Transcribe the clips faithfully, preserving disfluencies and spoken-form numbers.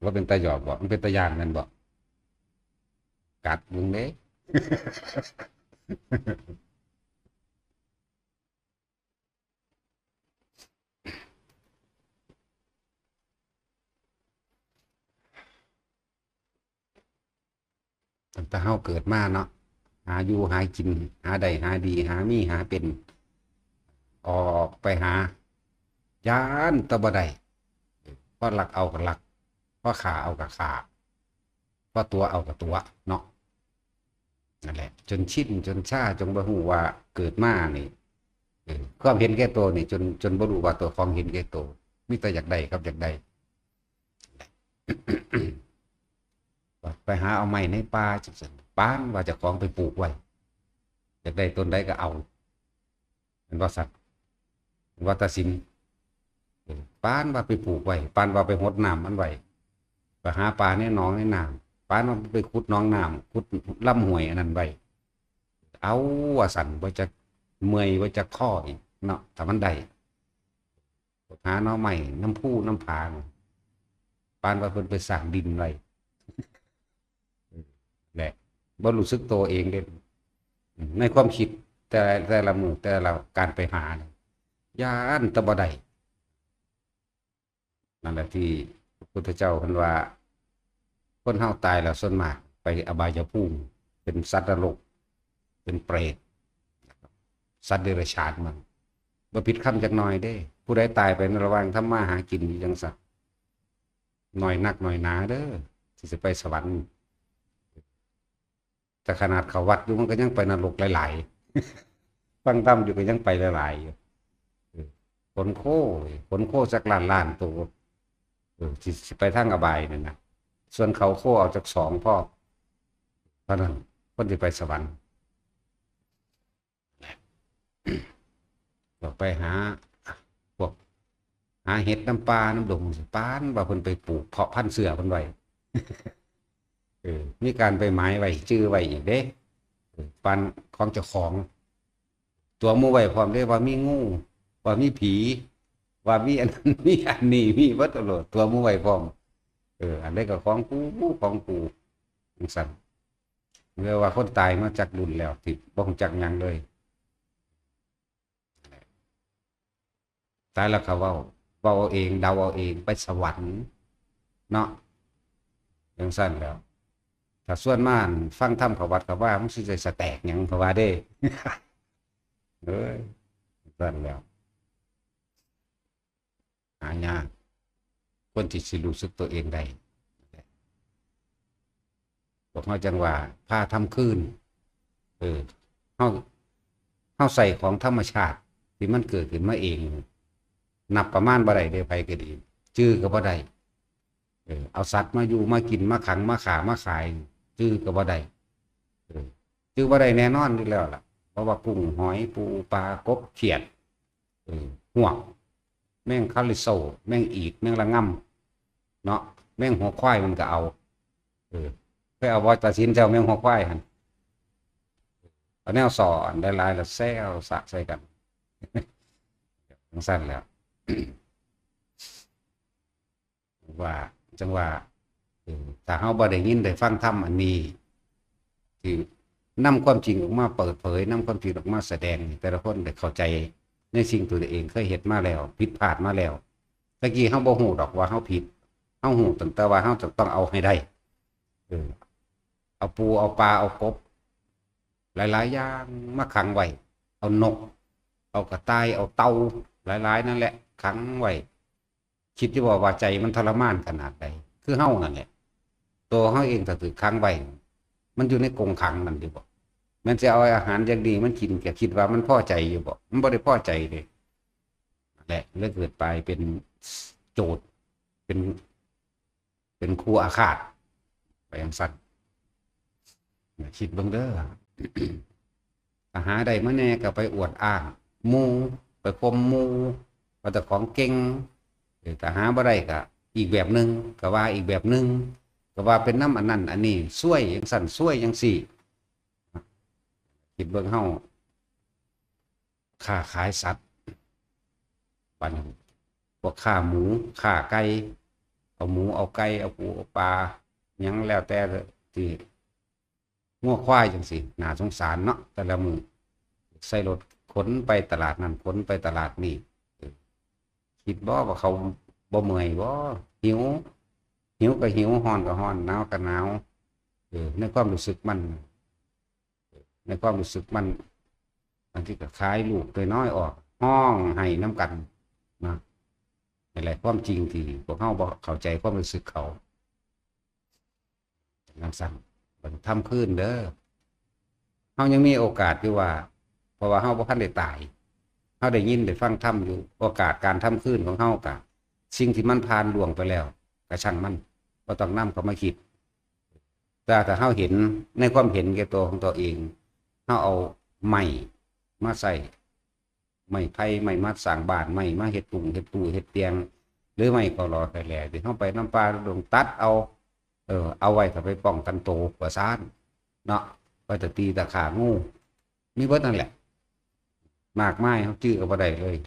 ว่าเป็นตาหยอกบ่ มันเป็นตาย่านแม่นบ่ กัดมึงเด้ ตั้งแต่เฮาเกิดมาเนาะ หาอยู่หากิน หาได้หาดี หามีหาเป็น ออกไปหา ย้านแต่บ่ได้ พอลักเอาก็ลัก พอฆ่าเอาก็ฆ่า พอตั๋วเอาก็ตั๋วเนาะ นั่นแหละ จนชิน จนชา จนบ่ฮู้ว่าเกิดมานี่ เออ ความเห็นแก่ตัวนี่ จน จนบ่รู้ว่าตัวของเห็นแก่ตัว มีแต่อยากได้ครับอยากได้ ไปหาเอาไม้ในป่าจังซั่น ปานว่าเจ้าของไปปลูกไว้ อยากได้ต้นใดก็เอา แม่นบ่ซั่น แม่นบ่ตาสิน เออ ปานว่าไปปลูกไว้ ปานว่าไปหดน้ำมันไว้ ไปหาปลาในหนองในน้ำ ปานว่าไปขุดหนองน้ำ ขุดลำห้วยอันนั้นไว้ เอาว่าซั่น บ่จักเมื่อย บ่จักคออีกเนาะ ถ้ามันได้ หาหน่อไม้นำภูนำผา ปานว่าเพิ่นไปสร้างดินไว้ แหละ บ่รู้สึกตัวเองเด้ ในความคิดแต่ละ แต่ละมื้อ แต่ละการไปหานี่ ย้านแต่บ่ได้ นั่นแหละที่พระพุทธเจ้าเพิ่นว่า คนเฮาตายแล้วส่วนมากไปอบายภูมิ เป็นสัตว์นรก เป็นเปรต สัตว์เดรัจฉานมัน บ่ผิดคำจักหน่อยเด้ ผู้ใดตายไปในระหว่างทำมาหากินอยู่จังซั่น น้อยนักน้อยหนาเด้อ ที่สิไปสวรรค์ แต่ขนาดเข้าวัดอยู่มันก็ยังไปนรกหลายๆ ฟังธรรมอยู่ก็ยังไปหลายๆ อยู่ เออ ขนโค ขนโคจักล้านล้านตัว เออ สิ สิไปทางอบายนั่นนะ ส่วนเขาโคเอาจักสองพอ เท่านั้น คนที่ไปสวรรค์ ก็ไปหา พวก หาเห็ดนำป่านำดง ปานว่าเพิ่นไปปลูกเพาะพันธุ์เสือเพิ่นไว้ เออ มีการไปหมายไว้ จื่อไว้อีกเด้ เออ ปานของเจ้าของ ตั๋วหมู่ไว้พร้อมเด้ ว่ามีงู ว่ามีผี ว่ามีอันนั้น มีอันนี้ มีเบิดโลด ตั๋วหมู่ไว้พร้อม เออ อันใดก็ของกู ของกู จังซั่น เรียกว่าคนตายมาจักรุ่นแล้ว ที่บ่ฮู้จักหยังเลย ตายแล้วก็เว้า เว้าเอาเอง เดาเอาเอง ไปสวรรค์ เนาะ จังซั่นแหล้ว ถ้าส่วนมาฟังธรรมเขาวัดเขาว่า มึงสิได้สแต็กหยังเขาว่าเด้ เอ้ย จังซั่นแหล้ว หายาก คนที่สิรู้สึกตัวเองได้ พวกเฮาจังว่าพาทำคืน เออ เฮา เฮาใส่ของธรรมชาติที่มันเกิดขึ้นมาเอง นับประมาณบ่ได้เด้ ไผก็ดี จื่อก็บ่ได้ เออ เอาสัตว์มาอยู่มากิน มาขัง มาฆ่า มาขาย จื่อก็บ่ได้ เออ จื่อบ่ได้แน่นอนอยู่แล้วล่ะ เพราะว่ากุ้ง หอย ปู ปลา กบ เขียด เออ ฮวก แมงคาริโซ แมงอีด แมงระงำ เนาะ แมงหัวควายมันก็เอา เออ ไปเอาบ่ตัดสินเจ้าแมงหัวควายหั่น เอาแนวสอนได้หลายแล้วแซวสะใส่กัน จังซั่นแหล้ว ว่า จังว่า เออ ถ้าเฮาบ่ได้ยินได้ฟังธรรมอันนี้ ที่นำความจริงออกมาเปิดเผย นำความจริงออกมาแสดงให้แต่ละคนได้เข้าใจในสิ่งที่ตัวเองเคยเฮ็ดมาแล้ว ผิดพลาดมาแล้ว ตะกี้เฮาบ่ฮู้ดอกว่าเฮาผิด เฮาฮู้ตั้งแต่ว่าเฮาจะต้องเอาให้ได้ เออ เอาปู เอาปลา เอากบ หลายๆ อย่างมาขังไว้ เอานก เอากระต่าย เอาเต่า หลายๆ นั่นแหละ ขังไว้ คิดอยู่บ่ว่าใจมันทรมานขนาดใด คือเฮานั่นแหละ ตัวเฮาเองถ้าถูกขังไว้ มันอยู่ในกรงขังนั่นอยู่บ่ แม่นสิเอาอาหารอย่างดีมันกิน ก็คิดว่ามันพอใจอยู่บ่ มันบ่ได้พอใจเด้ นั่นแหละ เลยเกิดไปเป็นโจร เป็น เป็นคู่อาฆาต ไปจังซั่น คิดเบิ่งเด้อ ถ้าหาได้มาแหน่ก็ไปอวดอ้างหมู่ ไปข่มหมู่ ว่าเจ้าของเก่ง เออ ถ้าหาบ่ได้ก็อีกแบบหนึ่ง ก็ว่าอีกแบบหนึ่ง ก็ว่าเป็นนำอันนั้นอันนี้ ซวยจังซั่น ซวยจังซี่ คิดเบิ่งเฮา ค้าขายสัตว์ บัดนี้พวกค้าหมู ค้าไก่ เข เอาหมูเอาไก่เอาปูเอาปลา หยังแล้วแต่ที่ งัวควายจังซี้ น่าสงสารเนาะ แต่ละมื้อ ใส่รถขนไปตลาดนั่น ขนไปตลาดนี่ เออ คิดบ่ว่าเขาบ่เมื่อยบ่ หิว หิวก็หิว ร้อนก็ร้อน หนาวก็หนาว เออ ในความรู้สึกมัน ในความรู้สึกมัน บางทีก็ขายลูกน้อยๆออก ร้องไห้นำกันนะ นี่แหละความจริงที่พวกเราบ่เข้าใจความรู้สึกเขา จั่งซั้น บัดนี้ทำคืนเด้อ เฮายังมีโอกาสอยู่ว่า เพราะว่าเฮาบ่ทันได้ตาย เฮาได้ยินได้ฟังธรรมอยู่ โอกาสการทำคืนของเฮากะ สิ่งที่มันผ่านล่วงไปแล้ว กะช่างมัน บ่ต้องนำเข้ามาคิด แต่ถ้าเฮาเห็นในความเห็นแก่ตัวของตัวเอง เฮาเอาไม้มาใส่ ไม้ไผ่ ไม้มาสร้างบ้าน ไม้มาเฮ็ดตุงเฮ็ดตู้เฮ็ดเตียง หรือไม้กอลอไผ่แหล่ที่เฮาไปนำป่าดงตัดเอา เออ เอาไว้ถ้าไปป้องกันโตว่าซั่นเนาะ ไว้ถ้าตีถ้าฆ่างู มีเบิดนั่นแหละ มากมาย เฮาจื้อก็บ่ได้เลย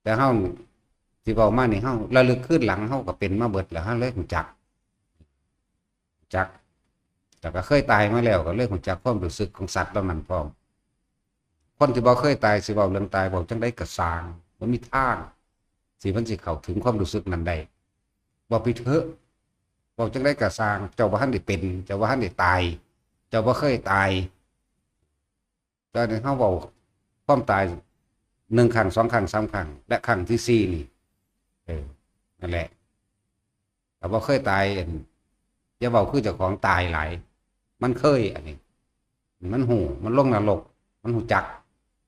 แต่เฮาสิเว้ามานี่ เฮาระลึกคืนหลัง เฮาก็เป็นมาเบิดแล้ว เฮาเลยรู้จัก จัก แต่ก็เคยตายมาแล้ว ก็เลยรู้จักความรู้สึกของสัตว์เหล่านั้นพร้อม คนที่บ่เคยตายสิเว้าเรื่องตาย เว้าจั่งใดก็ซ่าง บ่มีทางที่มันสิเข้าถึงความรู้สึกนั้นได้ เว้าไปเถอะ เว้าจั่งใดก็ซ่าง เจ้าบ่ทันได้เป็น เจ้าบ่ทันได้ตาย เจ้าบ่เคยตาย แต่นี่เฮาเว้าความตายหนึ่งครั้ง สองครั้ง สามครั้ง และครั้งที่สี่นี่ เออ นั่นแหละ ถ้าบ่เคยตาย อั่น อย่าเว้าคือเจ้าของตายหลาย มันเคย อันนี้ มันฮู้ มันลงนรก มันฮู้จัก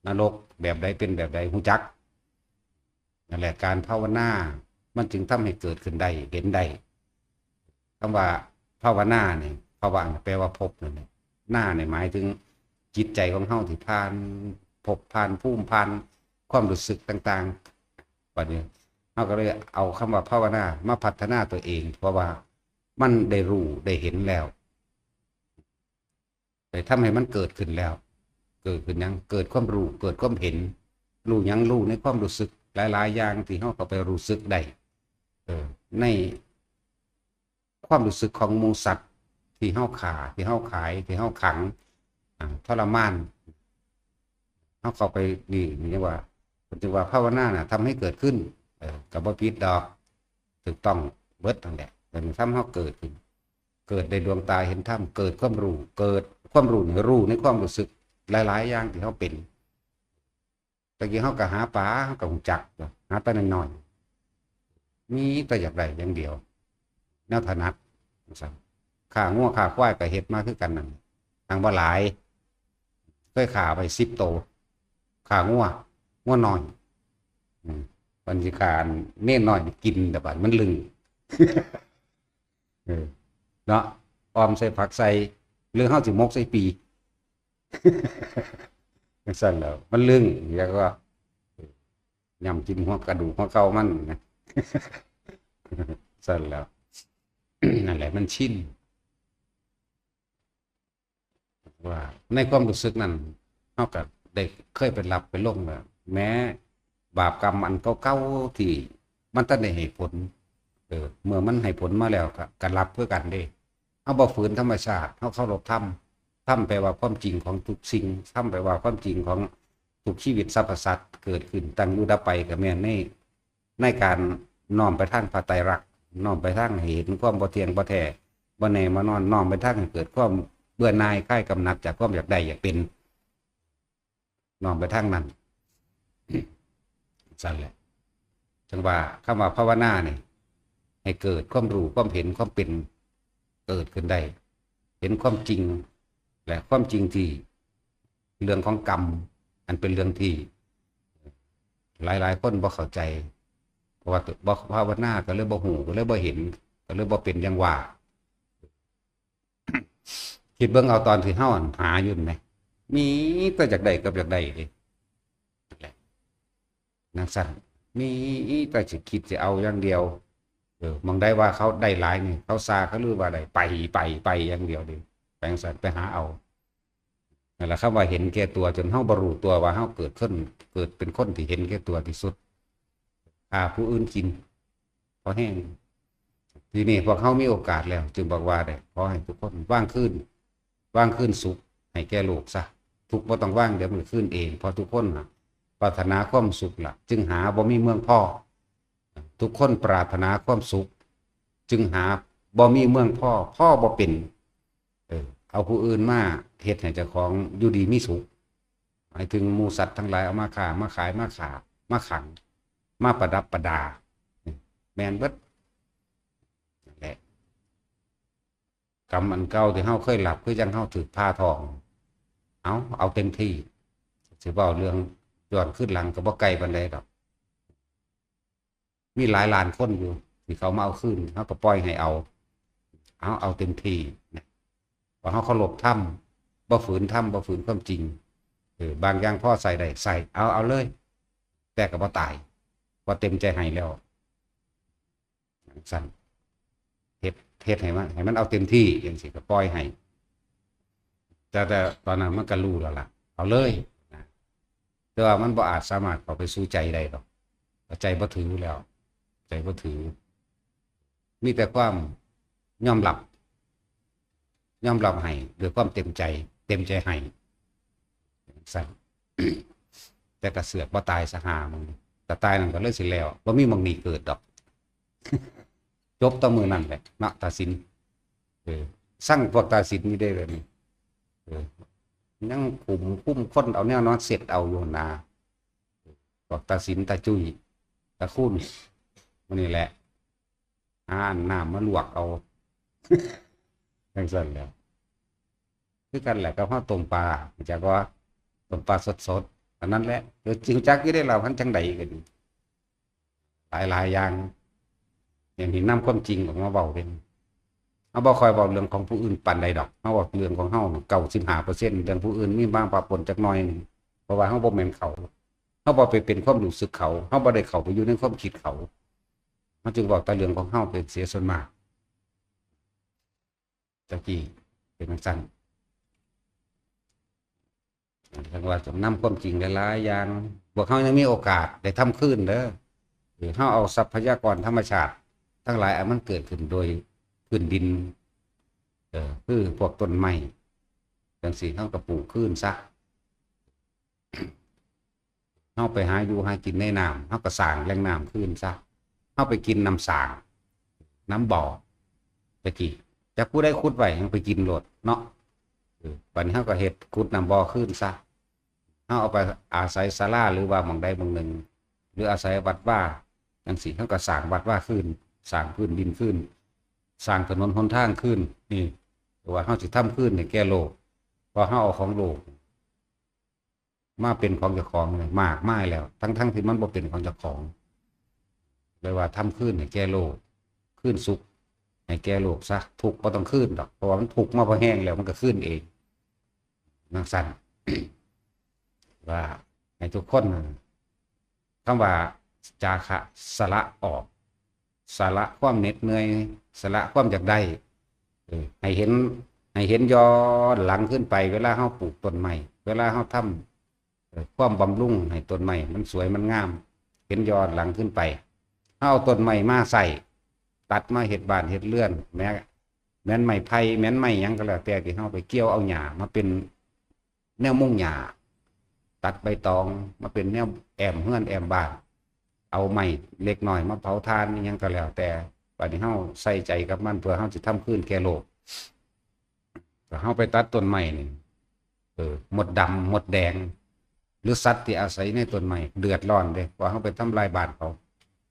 นรกแบบใดเป็นแบบใด ฮู้จัก นั่นแหละ การภาวนา มันจึงทำให้เกิดขึ้นได้ เห็นได้ คำว่าภาวนานี่ ภาวะแปลว่าภพนั่นแหละ นานี่หมายถึงจิตใจของเฮาที่ผ่านภพ ผ่านภูมิ ผ่านความรู้สึกต่างๆ บัดนี้เฮาก็เลยเอาคำว่าภาวนามาพัฒนาตัวเอง เพราะว่ามันได้รู้ได้เห็นแล้ว ได้ทำให้มันเกิดขึ้นแล้ว เกิดขึ้นหยัง เกิดความรู้ เกิดความเห็น รู้หยัง รู้ในความรู้สึกหลายๆอย่างที่เฮาเข้าไปรู้สึกได้ เออ ในความรู้สึกของหมู่สัตว์ที่เฮาฆ่า ที่เฮาขาย ที่เฮาขัง อ่า ทรมาน เฮาเข้าไป นี่ นี่เรียกว่า เพิ่นจึงว่าภาวนาน่ะทำให้เกิดขึ้น เออ ก็บ่ผิดดอก ถูกต้องเบิดนั่นแหละ แต่มันทำให้เฮาเกิดขึ้น เกิดได้ดวงตาเห็นธรรม เกิดความรู้ เกิดความรู้นี่ รู้ในความรู้สึกหลายๆอย่างที่เฮาเป็น ตะกี้เฮาก็หาปลา เฮาก็ฮู้จัก หาแต่น้อยๆ มีแต่อยากได้อย่างเดียว แนวถนัด จั่งซั้น ฆ่างัวฆ่าควายก็เฮ็ดมาคือกันนั่น หากบ่หลาย เคยฆ่าไปสิบโต ฆ่างัว งัวน้อย อืม มันสิฆ่าเนนน้อยกิน แต่บัดมันลึง เออ เนาะ อ่อมใส่ผักใส่ หรือเฮาสิหมกใส่ปี จั่งซั้นแล้ว มันลึง แล้วก็ย่ำกินหัวกระดูกหัวเข่ามันนะ ซั้นแล้ว นั่นแหละ มันชิน ว่าในความรู้สึกนั้น เฮาก็ได้เคยไปหลับไปลงแล้ว แม้บาปกรรมอันเก่าๆที่มันทันได้ให้ผล เออ เมื่อมันให้ผลมาแล้วก็ ก็รับคือกันเด้ เฮาบ่ฝืนธรรมชาติ เฮาเคารพธรรม ธรรมแปลว่าความจริงของทุกสิ่ง ธรรมแปลว่าความจริงของทุกชีวิตสรรพสัตว์ เกิดขึ้น ตั้งอยู่ ดับไป ก็แม่นใน ในการน้อมไปทางพระไตรลักษณ์ น้อมไปทางให้เห็นความบ่เที่ยงบ่แท้ บ่แน่บ่นอน น้อมไปทางให้เกิดความเบื่อหน่าย คลายกำหนัดจากความอยากได้อยากเป็น น้อมไปทางนั้น ซั้นแหละ จั่งว่าคำว่าภาวนานี่ ให้เกิดความรู้ ความเห็น ความเป็น เกิดขึ้นได้ เห็นความจริง และความจริงที่ เรื่องของกรรม อันเป็นเรื่องที่ หลายๆคนบ่เข้าใจ เพราะว่าบ่ภาวนาก็เลยบ่ฮู้ ก็เลยบ่เห็น ก็เลยบ่เป็นอย่างว่า คิดเบิ่งเอาตอนที่เฮาหาอยู่นั่นแหม มีแต่อยากได้กับอยากได้เด้ นั่นแหละ จั่งซั้น มีแต่สิคิดสิเอาอย่างเดียว เออ หม่องใดว่าเขาได้หลายนี่ เขาซ่าเขาลือว่าได้ ไป ไป ไปอย่างเดียวเด้ ไปจั่งซั้น ไปหาเอา นั่นแหละ คำว่าเห็นแก่ตัว จนเฮาบ่รู้ตัวว่าเฮาเกิดขึ้น เกิดเป็นคนที่เห็นแก่ตัวที่สุด ฆ่าผู้อื่นกิน ท อแห้ง ทีนี้พวกเฮามีโอกาสแล้ว จึงบอกว่าได้ขอให้ทุกคนวางคืน วางคืนสุขให้แก่โลกซะ ทุกข์บ่ต้องวาง เดี๋ยวมันก็คืนเอง เพราะทุกคนน่ะปรารถนาความสุขล่ะ จึงหาบ่มีเมืองพอ ทุกคนปรารถนาความสุข จึงหาบ่มีเมืองพอ พอบ่เป็น เออ เอาผู้อื่นมาเฮ็ดให้เจ้าของอยู่ดีมีสุข หมายถึงหมู่สัตว์ทั้งหลายเอามาฆ่า มาขาย มาฆ่า มาขัง มาประดับประดา แม่นเบิด นั่นแหละ กรรมอันเก่าที่เฮาเคยหลับ คือจั่งเฮาถืกผ่าท้อง เอา เอาเต็มที่ สิเว้าเรื่องย้อนคืนหลังก็บ่ไกลปานใดดอก มีหลายล้านคนอยู่ ที่เขามาเอาคืน เฮาก็ปล่อยให้เอา เอา เอาเต็มที่นะ ว่าเฮาเคารพธรรม บ่ฝืนธรรม บ่ฝืนความจริง เออ บางอย่างพอใส่ได้ ใส่ เอา เอาเลย แต่ก็บ่ตาย บ่เต็มใจให้แล้ว จั่งซั้น เฮ็ด เฮ็ดให้มัน ให้มันเอาเต็มที่จั่งซี้ ก็ปล่อยให้ แต่ แต่ตอนนั้นมันก็รู้แล้วล่ะ เอาเลยนะ แต่ว่ามันบ่อาจสามารถเข้าไปสู่ใจได้ดอก ใจบ่ถือแล้ว ใจบ่ถือ มีแต่ความยอมรับ ยอมรับให้ด้วยความเต็มใจ เต็มใจให้ จั่งซั้น แต่ก็เสือกบ่ตายซะห่ามึง แต่ตายนั่นก็เลยสิแล้ว บ่มีหม่องนี้เกิดดอก จบแต่มื้อนั้นแหละเนาะ ตาสิน เออ ซังพวกตาสินนี่ได้เลยนี่ เออ ยังคุม คุมคนเอาแนวนอนเสร็จเอาอยู่นะ พวกตาสิน ตาจุ้ย ตาคูณ มื้อนี้แหละ หาน้ำมาลวกเอา จั่งซั้นแหล้ว คือกันแหละกับเฮาต้มปลา จักว่าต้มปลาสดๆ อันนั้นแหละ เออ สิรู้จักอยู่เด้ล่ะ มันจั่งใดก็ดี หลายๆ อย่าง อย่างนี้นำความจริงออกมาเว้าเด้ เฮาบ่ค่อยเว้าเรื่องของผู้อื่นปานใดดอก เฮาเว้าเรื่องของเฮา เก้าสิบห้าเปอร์เซ็นต์ เรื่องผู้อื่นมีบางปะปนจักหน่อยหนึ่ง เพราะว่าเฮาบ่แม่นเขา เฮาบ่ไปเป็นความรู้สึกเขา เฮาบ่ได้เข้าไปอยู่ในความคิดเขา เฮาจึงเว้าแต่เรื่องของเฮาเป็นเสียส่วนมาก ตะกี้เป็นจั่งซั้น จั่งว่าต้องนำความจริงหลายๆ อย่าง พวกเฮายังมีโอกาสได้ทำคืนเด้อ หรือเฮาเอาทรัพยากรธรรมชาติทั้งหลายอันมันเกิดขึ้นโดยพื้นดิน เออ คือพวกต้นไม้ จั่งซี้ เฮาก็ปลูกคืนซะ เฮาไปหาอยู่หากินในน้ำ เฮาก็สร้างแหล่งน้ำคืนซะ เฮาไปกินน้ำสร้าง น้ำบ่อ ตะกี้ จักผู้ใดขุดไว้ เฮาไปกินโลดเนาะ เออ บัดนี้เฮาก็เฮ็ดขุดน้ำบ่อคืนซะ เฮาเอาไปอาศัยศาลาหรือว่าหม่องใดหม่องหนึ่ง หรืออาศัยวัดวา จั่งซี้ เฮาก็สร้างวัดวาคืน สร้างพื้นดินคืน สร้างถนนหนทางคืน นี่ ว่าเฮาสิทำคืนให้แก่โลก เพราะเฮาเอาของโลกมาเป็นของเจ้าของเนี่ยมากมายแล้ว ทั้งๆ ที่มันบ่เป็นของเจ้าของ เลยว่าทำคืนให้แก่โลก คืนสุขให้แก่โลกซะ ทุกข์บ่ต้องคืนดอก เพราะว่ามันทุกข์มาพอแฮงแล้ว มันก็คืนเอง จั่งซั้น ว่าให้ทุกคน คำว่าจาคะ สละออก สละความเหน็ดเหนื่อย สละความอยากได้ เออ ให้เห็น ให้เห็นย้อนหลังคืนไป เวลาเฮาปลูกต้นไม้ เวลาเฮาทำ เอ่อ ความบำรุงให้ต้นไม้มันสวยมันงาม เห็นย้อนหลังคืนไป เฮาเอาต้นไม้มาใช้ ตัดมาเฮ็ดบ้านเฮ็ดเรือน แม้ แม้นไม้ไผ่ แม้นไม้หยังก็แล้วแต่ ที่เฮาไปเกี่ยวเอาหญ้ามาเป็นแนวมุงหญ้า ตัดใบตองมาเป็นแนวแอ้มเฮือนแอ้มบ้าน เอาไม้เล็กน้อยมาเผาถ่านอิหยังก็แล้วแต่ บัดนี้เฮาใส่ใจกับมันเพื่อเฮาสิทำคืนแก่โลก ก็เฮาไปตัดต้นไม้นี่ เออ มดดำ มดแดง หรือสัตว์ที่อาศัยในต้นไม้เดือดร้อนเด้ เพราะเฮาไปทำลายบ้านเขา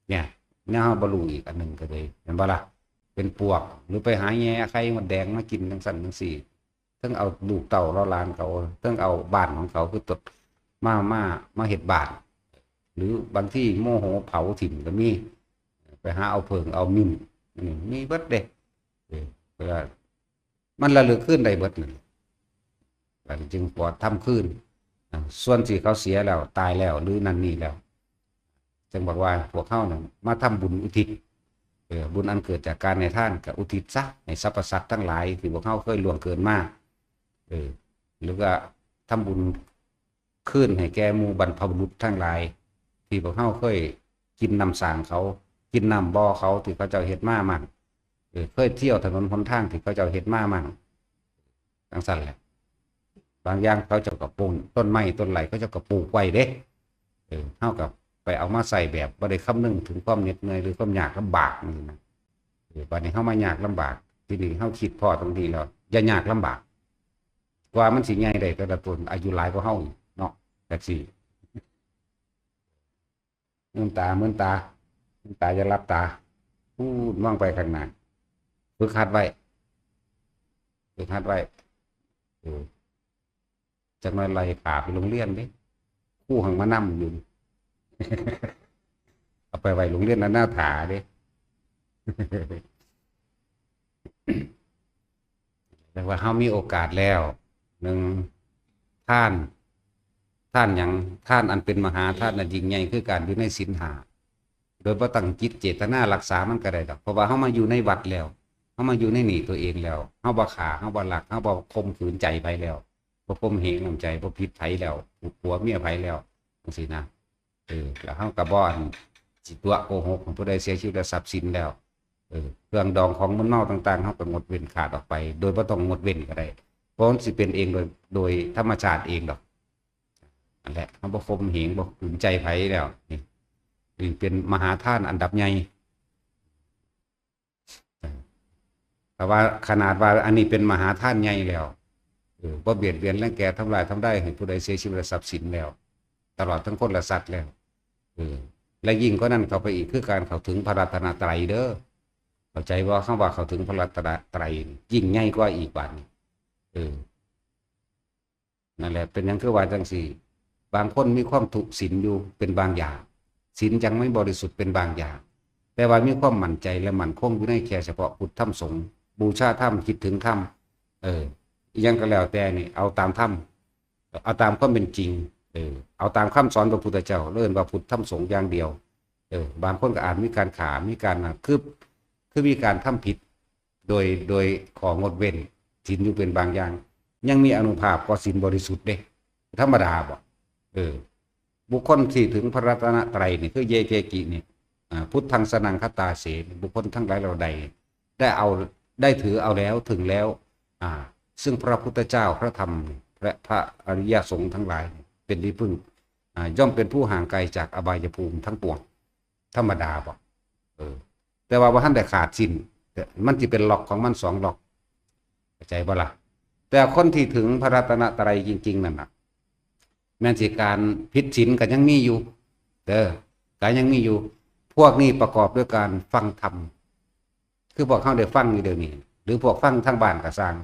เนี่ย แนวเฮาบ่รู้อีกอันหนึ่งก็เลย เห็นบ่ล่ะ เป็นปวก หรือไปหาแย่ไข่มดแดงมากินจั่งซั้นจั่งซี้ เทิงเอาลูกเต้าเหล่าหลานเขา เทิงเอาบ้านของเขาคือตดมา มา มาเฮ็ดบ้าน หรือบางทีโมโหเผาถิ่มก็มี ไปหาเอาเผิงเอามิน อืม มีเบิดเด้ เออ เวลามันระลึกคืนได้เบิดนั่น ก็จึงปลอดทำคืน อ่า ส่วนที่เขาเสียแล้ว ตายแล้ว หรือนั่นนี่แล้ว จึงบอกว่าพวกเฮานั่นมาทำบุญอุทิศ เออ บุญอันเกิดจากการให้ทานก็อุทิศซะ ให้สรรพสัตว์ทั้งหลายที่พวกเฮาเคยล่วงเกินมา เออ หรือว่าทำบุญคืนให้แก่หมู่บรรพบุรุษทั้งหลาย ที่พวกเฮาเคยกินน้ำสางเขา กินน้ำบ่อเขาที่เขาเจ้าเฮ็ดมามั่ง เออ เคยเที่ยวถนนหนทางที่เขาเจ้าเฮ็ดมามั่ง จั่งซั้นแหละ บางอย่างเขาเจ้าก็ปลูกต้นไม้ต้นไรเขาเจ้าก็ปลูกไว้เด้ เออ เฮาก็ไปเอามาใส่แบบบ่ได้คำนึงถึงความเหน็ดเหนื่อยหรือความยากลำบากนี่นะ เออ บัดนี้เฮามายากลำบาก ทีนี้เฮาคิดพ้อตรงนี้แล้ว อย่ายากลำบาก กว่ามันสิใหญ่ได้แต่ละต้น อายุหลายกว่าเฮาอีกเนาะ จั่งซี้ มืนตา มืนตา มืนตา อย่าหลับตา พูดมองไปข้างหน้า ฝึกหัดไว้ ฝึกหัดไว้ เออ จักหน่อยไล่ขาไปโรงเรียนเด้ ครูหังมานำอยู่ เอาไปไว้โรงเรียนนานาถาเด้ แต่ว่าเฮามีโอกาสแล้ว หนึ่ง ทาน ทานหยัง ทานอันเป็นมหาทานอันยิ่งใหญ่คือการอยู่ในศีลห้า โดยบ่ตั้งจิตเจตนารักษามันก็ได้ดอก เพราะว่าเฮามาอยู่ในวัดแล้ว เฮามาอยู่ในนี่ตัวเองแล้ว เฮาบ่ฆ่า เฮาบ่ลัก เฮาบ่ข่มขืนใจไผแล้ว บ่ข่มเหงน้ำใจ บ่ผิดไผแล้ว ผัวเมียไผแล้ว จั่งซี้นะ เออ แล้วเฮาก็บ่ อั่น สิตั๋วโกหก ผู้ใดเสียชีวิตแล้วทรัพย์สินแล้ว เออ เครื่องดองของมึนเมาต่างๆ เฮาก็งดเว้นขาดออกไป โดยบ่ต้องงดเว้นก็ได้ เพราะมันสิเป็นเองโดย โดยธรรมชาติเองดอก นั่นแหละ เฮาบ่ข่มเหง บ่ขืนใจไผแล้ว นี่ นี่เป็นมหาทานอันดับใหญ่ แต่ว่าขนาดว่าอันนี้เป็นมหาทานใหญ่แล้ว เออ บ่เบียดเบียนรังแกทำลายทำลายให้ผู้ใดเสียชีวิตและทรัพย์สินแล้ว ตลอดทั้งคนและสัตว์แล้ว เออ และยิ่งกว่านั้นเข้าไปอีกคือการเข้าถึงพระรัตนตรัยเด้อ เข้าใจบ่ คำว่าเข้าถึงพระรัตนตรัยนี่ยิ่งใหญ่กว่าอีกบาดนี้ เออ นั่นแหละ เป็นหยังคือว่าจั่งซี้ บางคนมีความทุกข์ศีลอยู่เป็นบางอย่าง ศีลยังไม่บริสุทธิ์เป็นบางอย่าง แต่ว่ามีความมั่นใจและมั่นคงอยู่ในแค่เฉพาะพุทธธรรมสงฆ์ บูชาธรรม คิดถึงธรรม เออ อิหยังก็แล้วแต่นี่ เอาตามธรรม เอาตามความเป็นจริง เออ เอาตามคำสอนพระพุทธเจ้า เอิ้นว่าพุทธธรรมสงฆ์อย่างเดียว เออ บางคนก็อาจมีการฆ่า มีการนั่น คือ คือมีการทำผิด โดย โดยของดเว้น ศีลอยู่เป็นบางอย่าง ยังมีอานุภาพกว่าศีลบริสุทธิ์เด้ ธรรมดาบ่ เออ บุคคลที่ถึงพระรัตนตรัยนี่ คือเยเกกินี่ อ่า พุทธังสรณังคัจฉามิ บุคคลทั้งหลายเหล่าใด ได้เอา ได้ถือเอาแล้ว ถึงแล้ว อ่า ซึ่งพระพุทธเจ้า พระธรรม และพระอริยสงฆ์ทั้งหลาย เป็นที่พึ่ง อ่า ย่อมเป็นผู้ห่างไกลจากอบายภูมิทั้งปวง ธรรมดาบ่ เออ แต่ว่าบ่ทันได้ขาดสิ้น แต่มันสิเป็นล็อกของมันสองล็อก เข้าใจบ่ล่ะ แต่คนที่ถึงพระรัตนตรัยจริงๆ นั่นน่ะ แม่นสิการผิดศีลก็ยังมีอยู่ เด้อ ก็ยังมีอยู่ พวกนี้ประกอบด้วยการฟังธรรม คือพวกเฮาได้ฟังอยู่เดี๋ยวนี้ หรือพวกฟังทางบ้านก็ซ่าง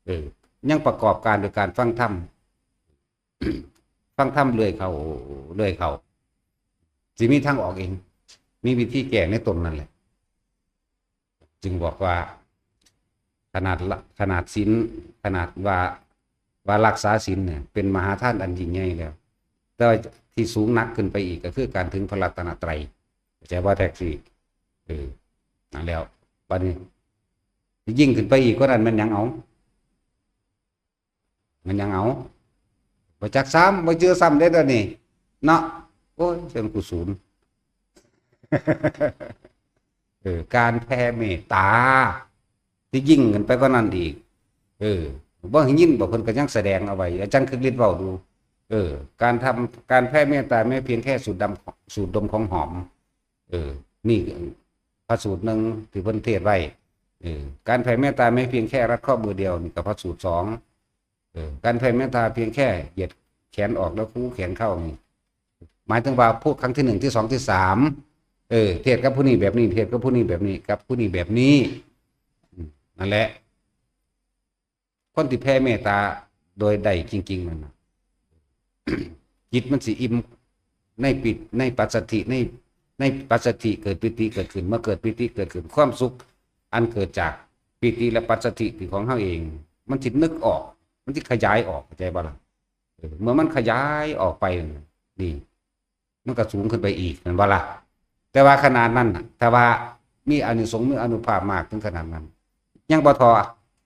เออ ยังประกอบการโดยการฟังธรรม ฟังธรรมเรื่อยเข้า เรื่อยเข้า สิมีทางออกเอง มีวิธีแก้ในตนนั่นแหละ จึงบอกว่า ขนาดละ ขนาดศีล ขนาดว่า ว่ารักษาศีลเนี่ย เป็นมหาทานอันยิ่งใหญ่แล้ว แต่ว่าที่สูงหนักขึ้นไปอีกก็คือการถึงพระรัตนตรัย เข้าใจบ่ แท็กซี่ เออ นั่นแล้ว บัดนี้ ยิ่งขึ้นไปอีกกว่านั้นแม่นหยังเอา มันยังเอา บ่จักซ้ำ บ่เจือซ้ำเด้อเดี๋ยวนี้ เนาะ โอ้ย เชิญกุศล เออ การแผ่เมตตา ที่ยิ่งขึ้นไปกว่านั้นอีก เออ บ่ได้ยินบ่ เพิ่นก็ยังแสดงเอาไว้ อาจารย์คึกฤทธิ์เว้าดู เออ การทำ การแผ่เมตตาไม่เพียงแค่สูดดำ สูดดมของหอม เออ นี่พระสูตรหนึ่งที่เพิ่นเทศน์ไว้ เออ การแผ่เมตตาไม่เพียงแค่รัดข้อมือเดียว นี่ก็พระสูตรสอง เออ การแผ่เมตตาเพียงแค่เหยียดแขนออกแล้วคู่แขนเข้านี่ หมายถึงว่าพูดครั้งที่หนึ่ง ที่สอง ที่สาม เออ เทศน์กับผู้นี้แบบนี้ เทศน์กับผู้นี้แบบนี้ กับผู้นี้แบบนี้ อืม นั่นแหละ คนที่แผ่เมตตาโดยได้จริงๆ นั่นน่ะ จิตมันสิอิ่ม ในปิ ในปัสสัทธิ ใน ในปัสสัทธิเกิดปีติเกิดขึ้น เมื่อเกิดปีติเกิดขึ้น ความสุขอันเกิดจากปีติและปัสสัทธิที่ของเฮาเอง มันสินึกออก มันสิขยายออก เข้าใจบ่ล่ะ เออ เมื่อมันขยายออกไป นี่ มันก็สูงขึ้นไปอีก แม่นบ่ล่ะ แต่ว่าขนาดนั้นน่ะ ถ้าว่ามีอานิสงส์ มีอานุภาพมากถึงขนาดนั้น ยังบ่ทอ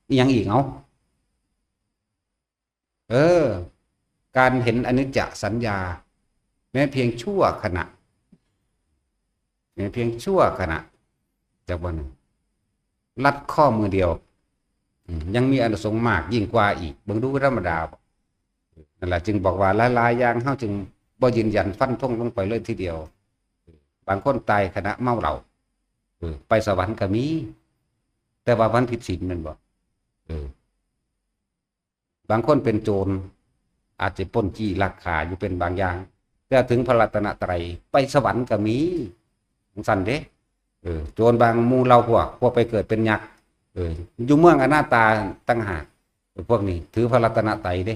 อีหยังอีก เอ้า เออ การเห็นอนิจจสัญญา แม้เพียงชั่วขณะ เพียงชั่วขณะ จากวันหนึ่งลัดข้อมือเดียว อืมยังมีอานิสงส์มากยิ่งกว่าอีก เบิ่งดูธรรมดาบ่ นั่นแหละจึงบอกว่าหลายๆอย่างเฮาจึงบ่ยืนยันฟันธงลงไปเลยทีเดียว บางคนตายขณะเมาเหล้า เออ ไปสวรรค์ก็มี แต่ว่ามันผิดศีลแม่นบ่ เออ บางคนเป็นโจร อาจจะปล้นจี้ลักฆ่าอยู่เป็นบางอย่าง แต่ถึงพระรัตนตรัยไปสวรรค์ก็มีจั่งซั่นเด้ เออ โจรบางหมู่เหล่าพวก พวกไปเกิดเป็นยักษ์ เออ อยู่เมืองอนาตาต่างหาก พวกนี้ถือพระรัตนตรัยเด้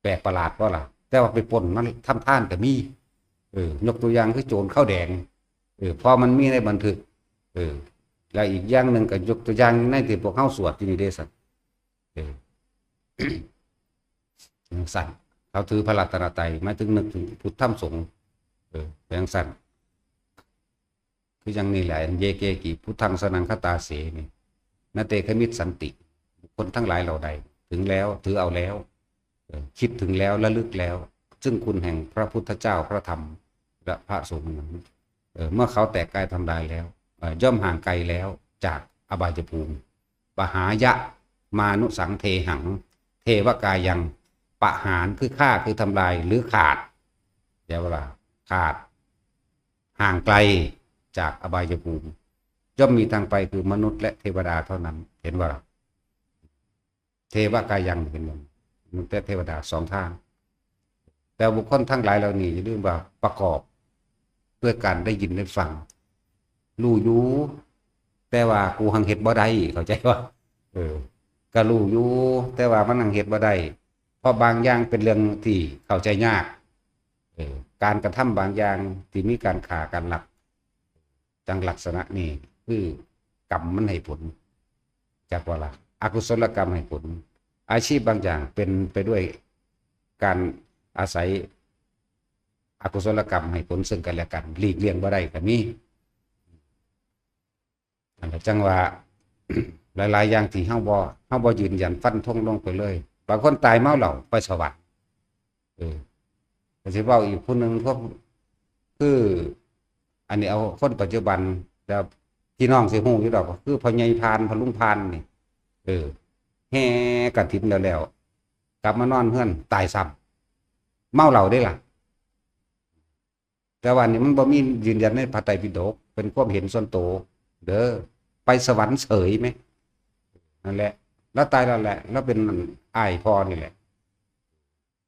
แปลกประหลาดบ่ล่ะ แต่ว่าไปปล้นมันทำทานก็มี เออ ยกตัวอย่างคือโจรข้าวแดง เออ เพราะมันมีในบันทึก เออ แล้วอีกอย่างหนึ่งก็ยกตัวอย่างในที่พวกเฮาสวดอยู่นี่เด้ซั่น เออ จั่งซั่น เขาถือพระรัตนตรัย หมายถึงนึกถึงพุทธธรรมสงฆ์ เออ จั่งซั่น คืออย่างนี้แหละ เยเกกิพุทธังสรณังคัจฉามิ นะเต ขมิชฉันติ บุคคลทั้งหลายเหล่าใด ถึงแล้ว ถือเอาแล้ว เออ คิดถึงแล้ว ระลึกแล้ว ซึ่งคุณแห่งพระพุทธเจ้า พระธรรม และพระสงฆ์นั้น เออ เมื่อเขาแตกกายทำลายแล้ว เออ ย่อมห่างไกลแล้วจากอบายภูมิ ปหายะมานุสังเทหัง เทวกายัง ประหารคือฆ่า คือทำลาย หรือขาด เดี๋ยวว่าขาด ห่างไกลจากอบายภูมิ ย่อมมีทางไปคือมนุษย์และเทวดาเท่านั้น เห็นว่า เทวกายัง เป็นมนุษย์และเทวดาสองทาง แต่บุคคลทั้งหลายเหล่านี้อย่าลืมว่าประกอบด้วยการได้ยินได้ฟัง รู้อยู่ แต่ว่ากูหังเฮ็ดบ่ได้ เข้าใจบ่ เออ ก็รู้อยู่ แต่ว่ามันหังเฮ็ดบ่ได้ เพราะบางอย่างเป็นเรื่องที่เข้าใจยาก เออ การกระทำบางอย่างที่มีการฆ่ากันลัก จั่งลักษณะนี้ คือกรรมมันให้ผล จักว่าล่ะ อกุศลกรรมให้ผล อาชีพบางอย่างเป็นไปด้วยการอาศัยอกุศลกรรมให้ผลซึ่งกันและกัน หลีกเลี่ยงบ่ได้ก็มี นั่นแหละจั่งว่า หลายๆอย่างที่เฮาบ่ เฮาบ่ยืนยันฟันธงลงไปเลย บางคนตายเมาเหล้าไปสวรรค์ เออ ก็สิเว้าอีกผู้หนึ่ง พวก คือ อันนี้เอาคนปัจจุบัน แต่พี่น้องสิฮู้อยู่ดอก ก็คือพ่อใหญ่พาน พ่อลุงพานนี่ เออ แห่กฐินแล้วๆ กลับมานอนเฮือนตายซ้ำ เมาเหล้าเด้ล่ะ แต่ว่านี่มันบ่มียืนยันในพระไตรปิฎก เป็นความเห็นส่วนตัว เด้อ ไปสวรรค์เสยไหม นั่นแหละ แล้วตายแล้วแหละ แล้วเป็นอ้ายพ่อนี่แหละ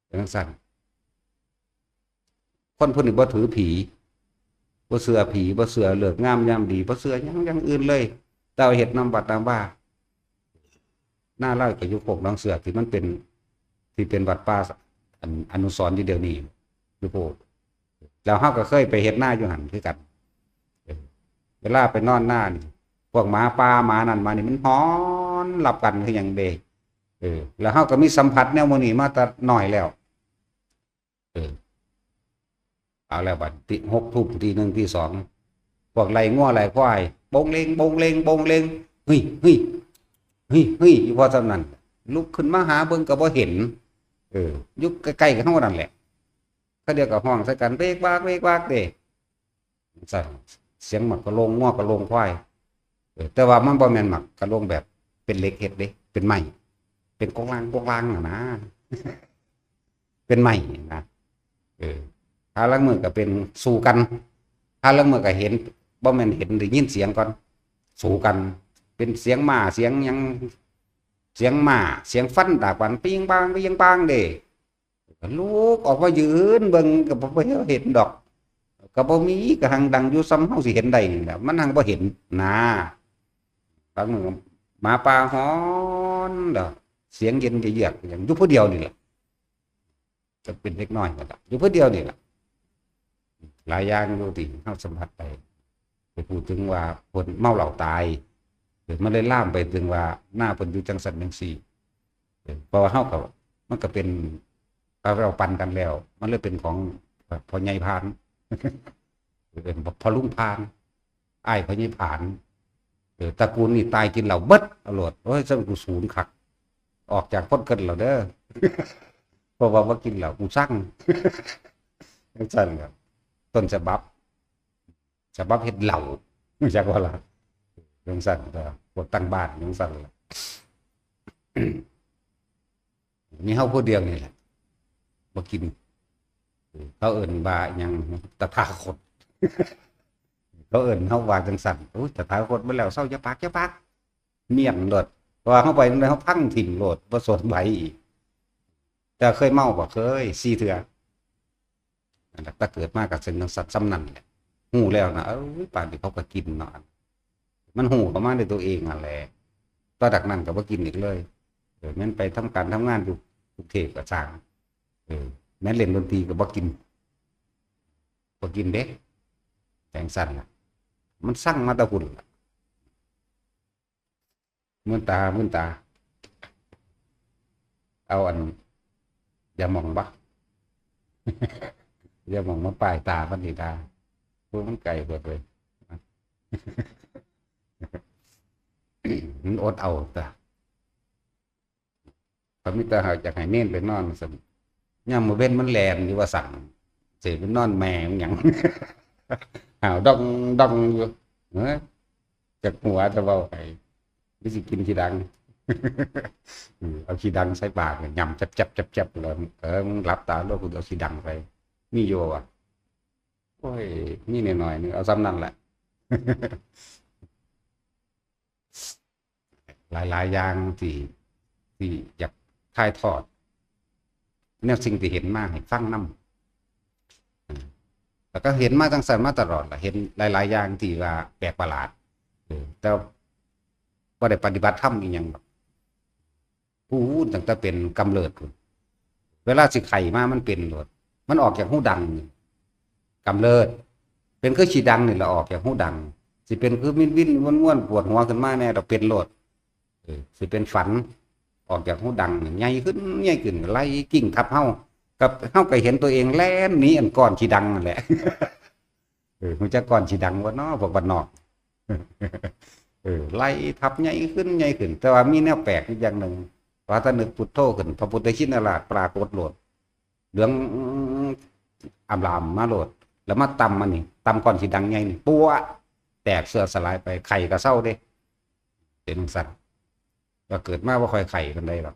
เป็นจั่งซั่น คนผู้นี้บ่ถือผี บ่เชื่อผี บ่เชื่อฤกษ์งามยามดี บ่เชื่อหยังอย่างอื่นเลย แต่ว่าเฮ็ดนำวัดนำวา หน้าเล่าก็อยู่โคกหนองเสือก ที่มันเป็น ที่เป็นวัดป่า อัน อนุสรณ์อยู่เดี๋ยวนี้ อยู่โพด แล้วเฮาก็เคยไปเฮ็ดนาอยู่หั่นคือกัน เออ เวลาไปนอนนานี่ พวกหมาป่าหมานั่นมานี่มันหอนรับกันคือหยังเด้ เออ แล้วเฮาก็มีสัมผัสแนวหมู่นี้มาแต่น้อยแล้ว เออ เอาแล้วบัดตี หกทุ่ม ตีหนึ่ง ตีสอง พวกไล่งัวไล่ควาย โบงเลง โบงเลง โบงเลง เฮ้ย เฮ้ย เฮ้ย เฮ้ย อยู่พอส่ำนั้น ลุกขึ้นมาหาเบิ่งก็บ่เห็น เออ อยู่ใกล้ๆกับเฮานั่นแหละ เขาเดียวก็ฮ้องใส่กัน เวกวาก เวกวากเด้ ซั่น เสียงหมากกะโลงงัวกะโลงควาย เออ แต่ว่ามันบ่แม่นหมากกะโลงแบบเป็นเหล็กเฮ็ดเด้ เป็นไม้ เป็นกงลาง กงลางน่ะนะ เป็นไม้นะ เออ หาลางมื้อก็เป็นสู้กัน หาลางมื้อก็เห็น บ่แม่นเห็น ได้ยินเสียงก่อน สู้กัน เป็นเสียงม้า เสียงหยัง เสียงม้า เสียงฟันดาบกัน ปิ้งปัง ปิ้งปังเด้ ก็ลุกออกมายืนเบิ่ง ก็บ่เห็นดอก ก็บ่มี ก็หังดังอยู่ส่ำเฮาสิเห็นได้นี่แหละ มันหังบ่เห็น นะ บางมื้อหมาป่าฮ้อนดอก เสียงเย็นเยือกๆ อย่างอยู่ผู้เดียวนี่แหละ ก็เป็นเด็กน้อยนั่นล่ะ อยู่ผู้เดียวนี่ล่ะ หลายอย่างอยู่ที่เฮาสัมผัสไป ไปพูดถึงว่าคนเมาเหล้าตาย เออ มันเลยลามไปถึงว่าหน้าเพิ่นอยู่จั่งซั่นจั่งซี้ เออ เพราะว่าเฮาก็ มันก็เป็น เราปั่นกันแล้ว มันเลยเป็นของพ่อใหญ่พาน เออ พ่อลุงพาน อ้ายพ่อใหญ่พาน เออ ตระกูลนี่ตายกินเหล้าเบิด เอาโลด โอ้ย ซั่นกูสูญคัก ออกจากคนเกินแล้วเด้อ เพราะว่าบ่กินเหล้า กูซัง จั่งซั่นครับ ต้นฉบับ ฉบับเฮ็ดเหล้า รู้จักบ่ล่ะ? จั่งซั่นก็ พวกตั้งบ้านจั่งซั่นล่ะ มีเฮาผู้เดียวนี่แหละ บ่กิน เขาเอิ้นว่าหยัง ตถาคต เขาเอิ้นเฮาว่าจั่งซั่น โอ้ย ตถาคตมาแล้ว เซา อย่าปาก อย่าปาก เมียนโลด เพราะว่าเฮาไปจั่งใด เฮาพังถิ่มโลด บ่สนไผอีก แต่เคยเมาบ่? เคย สี่เทื่อ นั่นแหละ แต่เกิดมาก็เส้นจั่งซั่น ส่ำนั่นแหละ ฮู้แล้วนะ เอ้ย ป่านนี้เขาก็กินเนาะ มันฮู้เข้ามาด้วยตัวเองนั่นแหละ ต่อจากนั้นก็บ่กินอีกเลย เออ แม่นไปทำการทำงานอยู่กรุงเทพฯก็ซ่าง เออ แม่นเล่นดนตรีก็บ่กิน บ่กินเด้ จั่งซั่นล่ะ มันซังมาแต่พุ้นล่ะ มื่นตา มื่นตา เอาอัน ยาหม่องบ่ ยาหม่องมาป้ายตามันนี่ดา โอ้ย มันไกลโพดเว้ย มันอดเอาตา เขามีแต่อยากให้เนนไปนอนซั่น ยามมื้อเว็นมันแล่นอยู่ว่าซั่น สิไปนอนแม่มันหยัง หาวดองดองอยู่ เอ้อ จักหัวแต่เว้าไป หรือสิกินขี้ดัง อืม เอาขี้ดังใส่ปาก ยำแจ๊บๆๆๆ แล้ว เออ มึงหลับตาโลด กูเอาขี้ดังใส่ มีอยู่วะ โอ้ย มีหน่อยๆ นึง เอาส่ำนั่นแหละ หลายๆ อย่างที่ ที่อยากถ่ายทอด แนวสิ่งที่เห็นมาให้ฟังนำ อ่า แล้วก็เห็นมาจั่งซั่นมาตลอดล่ะ เห็นหลายๆ อย่างที่ว่าแปลกประหลาด เออ แต่บ่ได้ปฏิบัติธรรมอีหยังดอก พู้นตั้งแต่เป็นกำเริบพู้น เวลาสิไข้มามันเป็นโลด มันออกจากฮูดังนี่ กำเริบ เป็นคือขี้ดังนี่แหละ ออกจากฮูดัง สิเป็นคือวินๆ ม่วนๆ ปวดหัวขึ้นมาแน่ ดอกเป็นโลด เออ สิเป็นฝัน ออกจากฮูดังนี่ ใหญ่ขึ้น ใหญ่ขึ้น ไล่กิ่งทับเฮา กับเฮาก็เห็นตัวเองแล่นหนีอันก้อนขี้ดังนั่นแหละ เออ ฮู้จักก้อนขี้ดังบ่น้อ พวกบ้านนอก เออ ไล่ทับใหญ่ขึ้น ใหญ่ขึ้น แต่ว่ามีแนวแปลกอีกอย่างหนึ่ง ว่าถ้านึกพุทโธขึ้น พระพุทธชินราชปรากฏโลด เหลืองอำลามมาโลด แล้วมาตำมันนี่ ตำก้อนขี้ดังใหญ่นี่ ปั๊วะ แตกเสื่อสลายไป ไข้ก็เซาเด้ เป็นจั่งซั่น ก็เกิดมาบ่ค่อยไข้ปานใดหรอก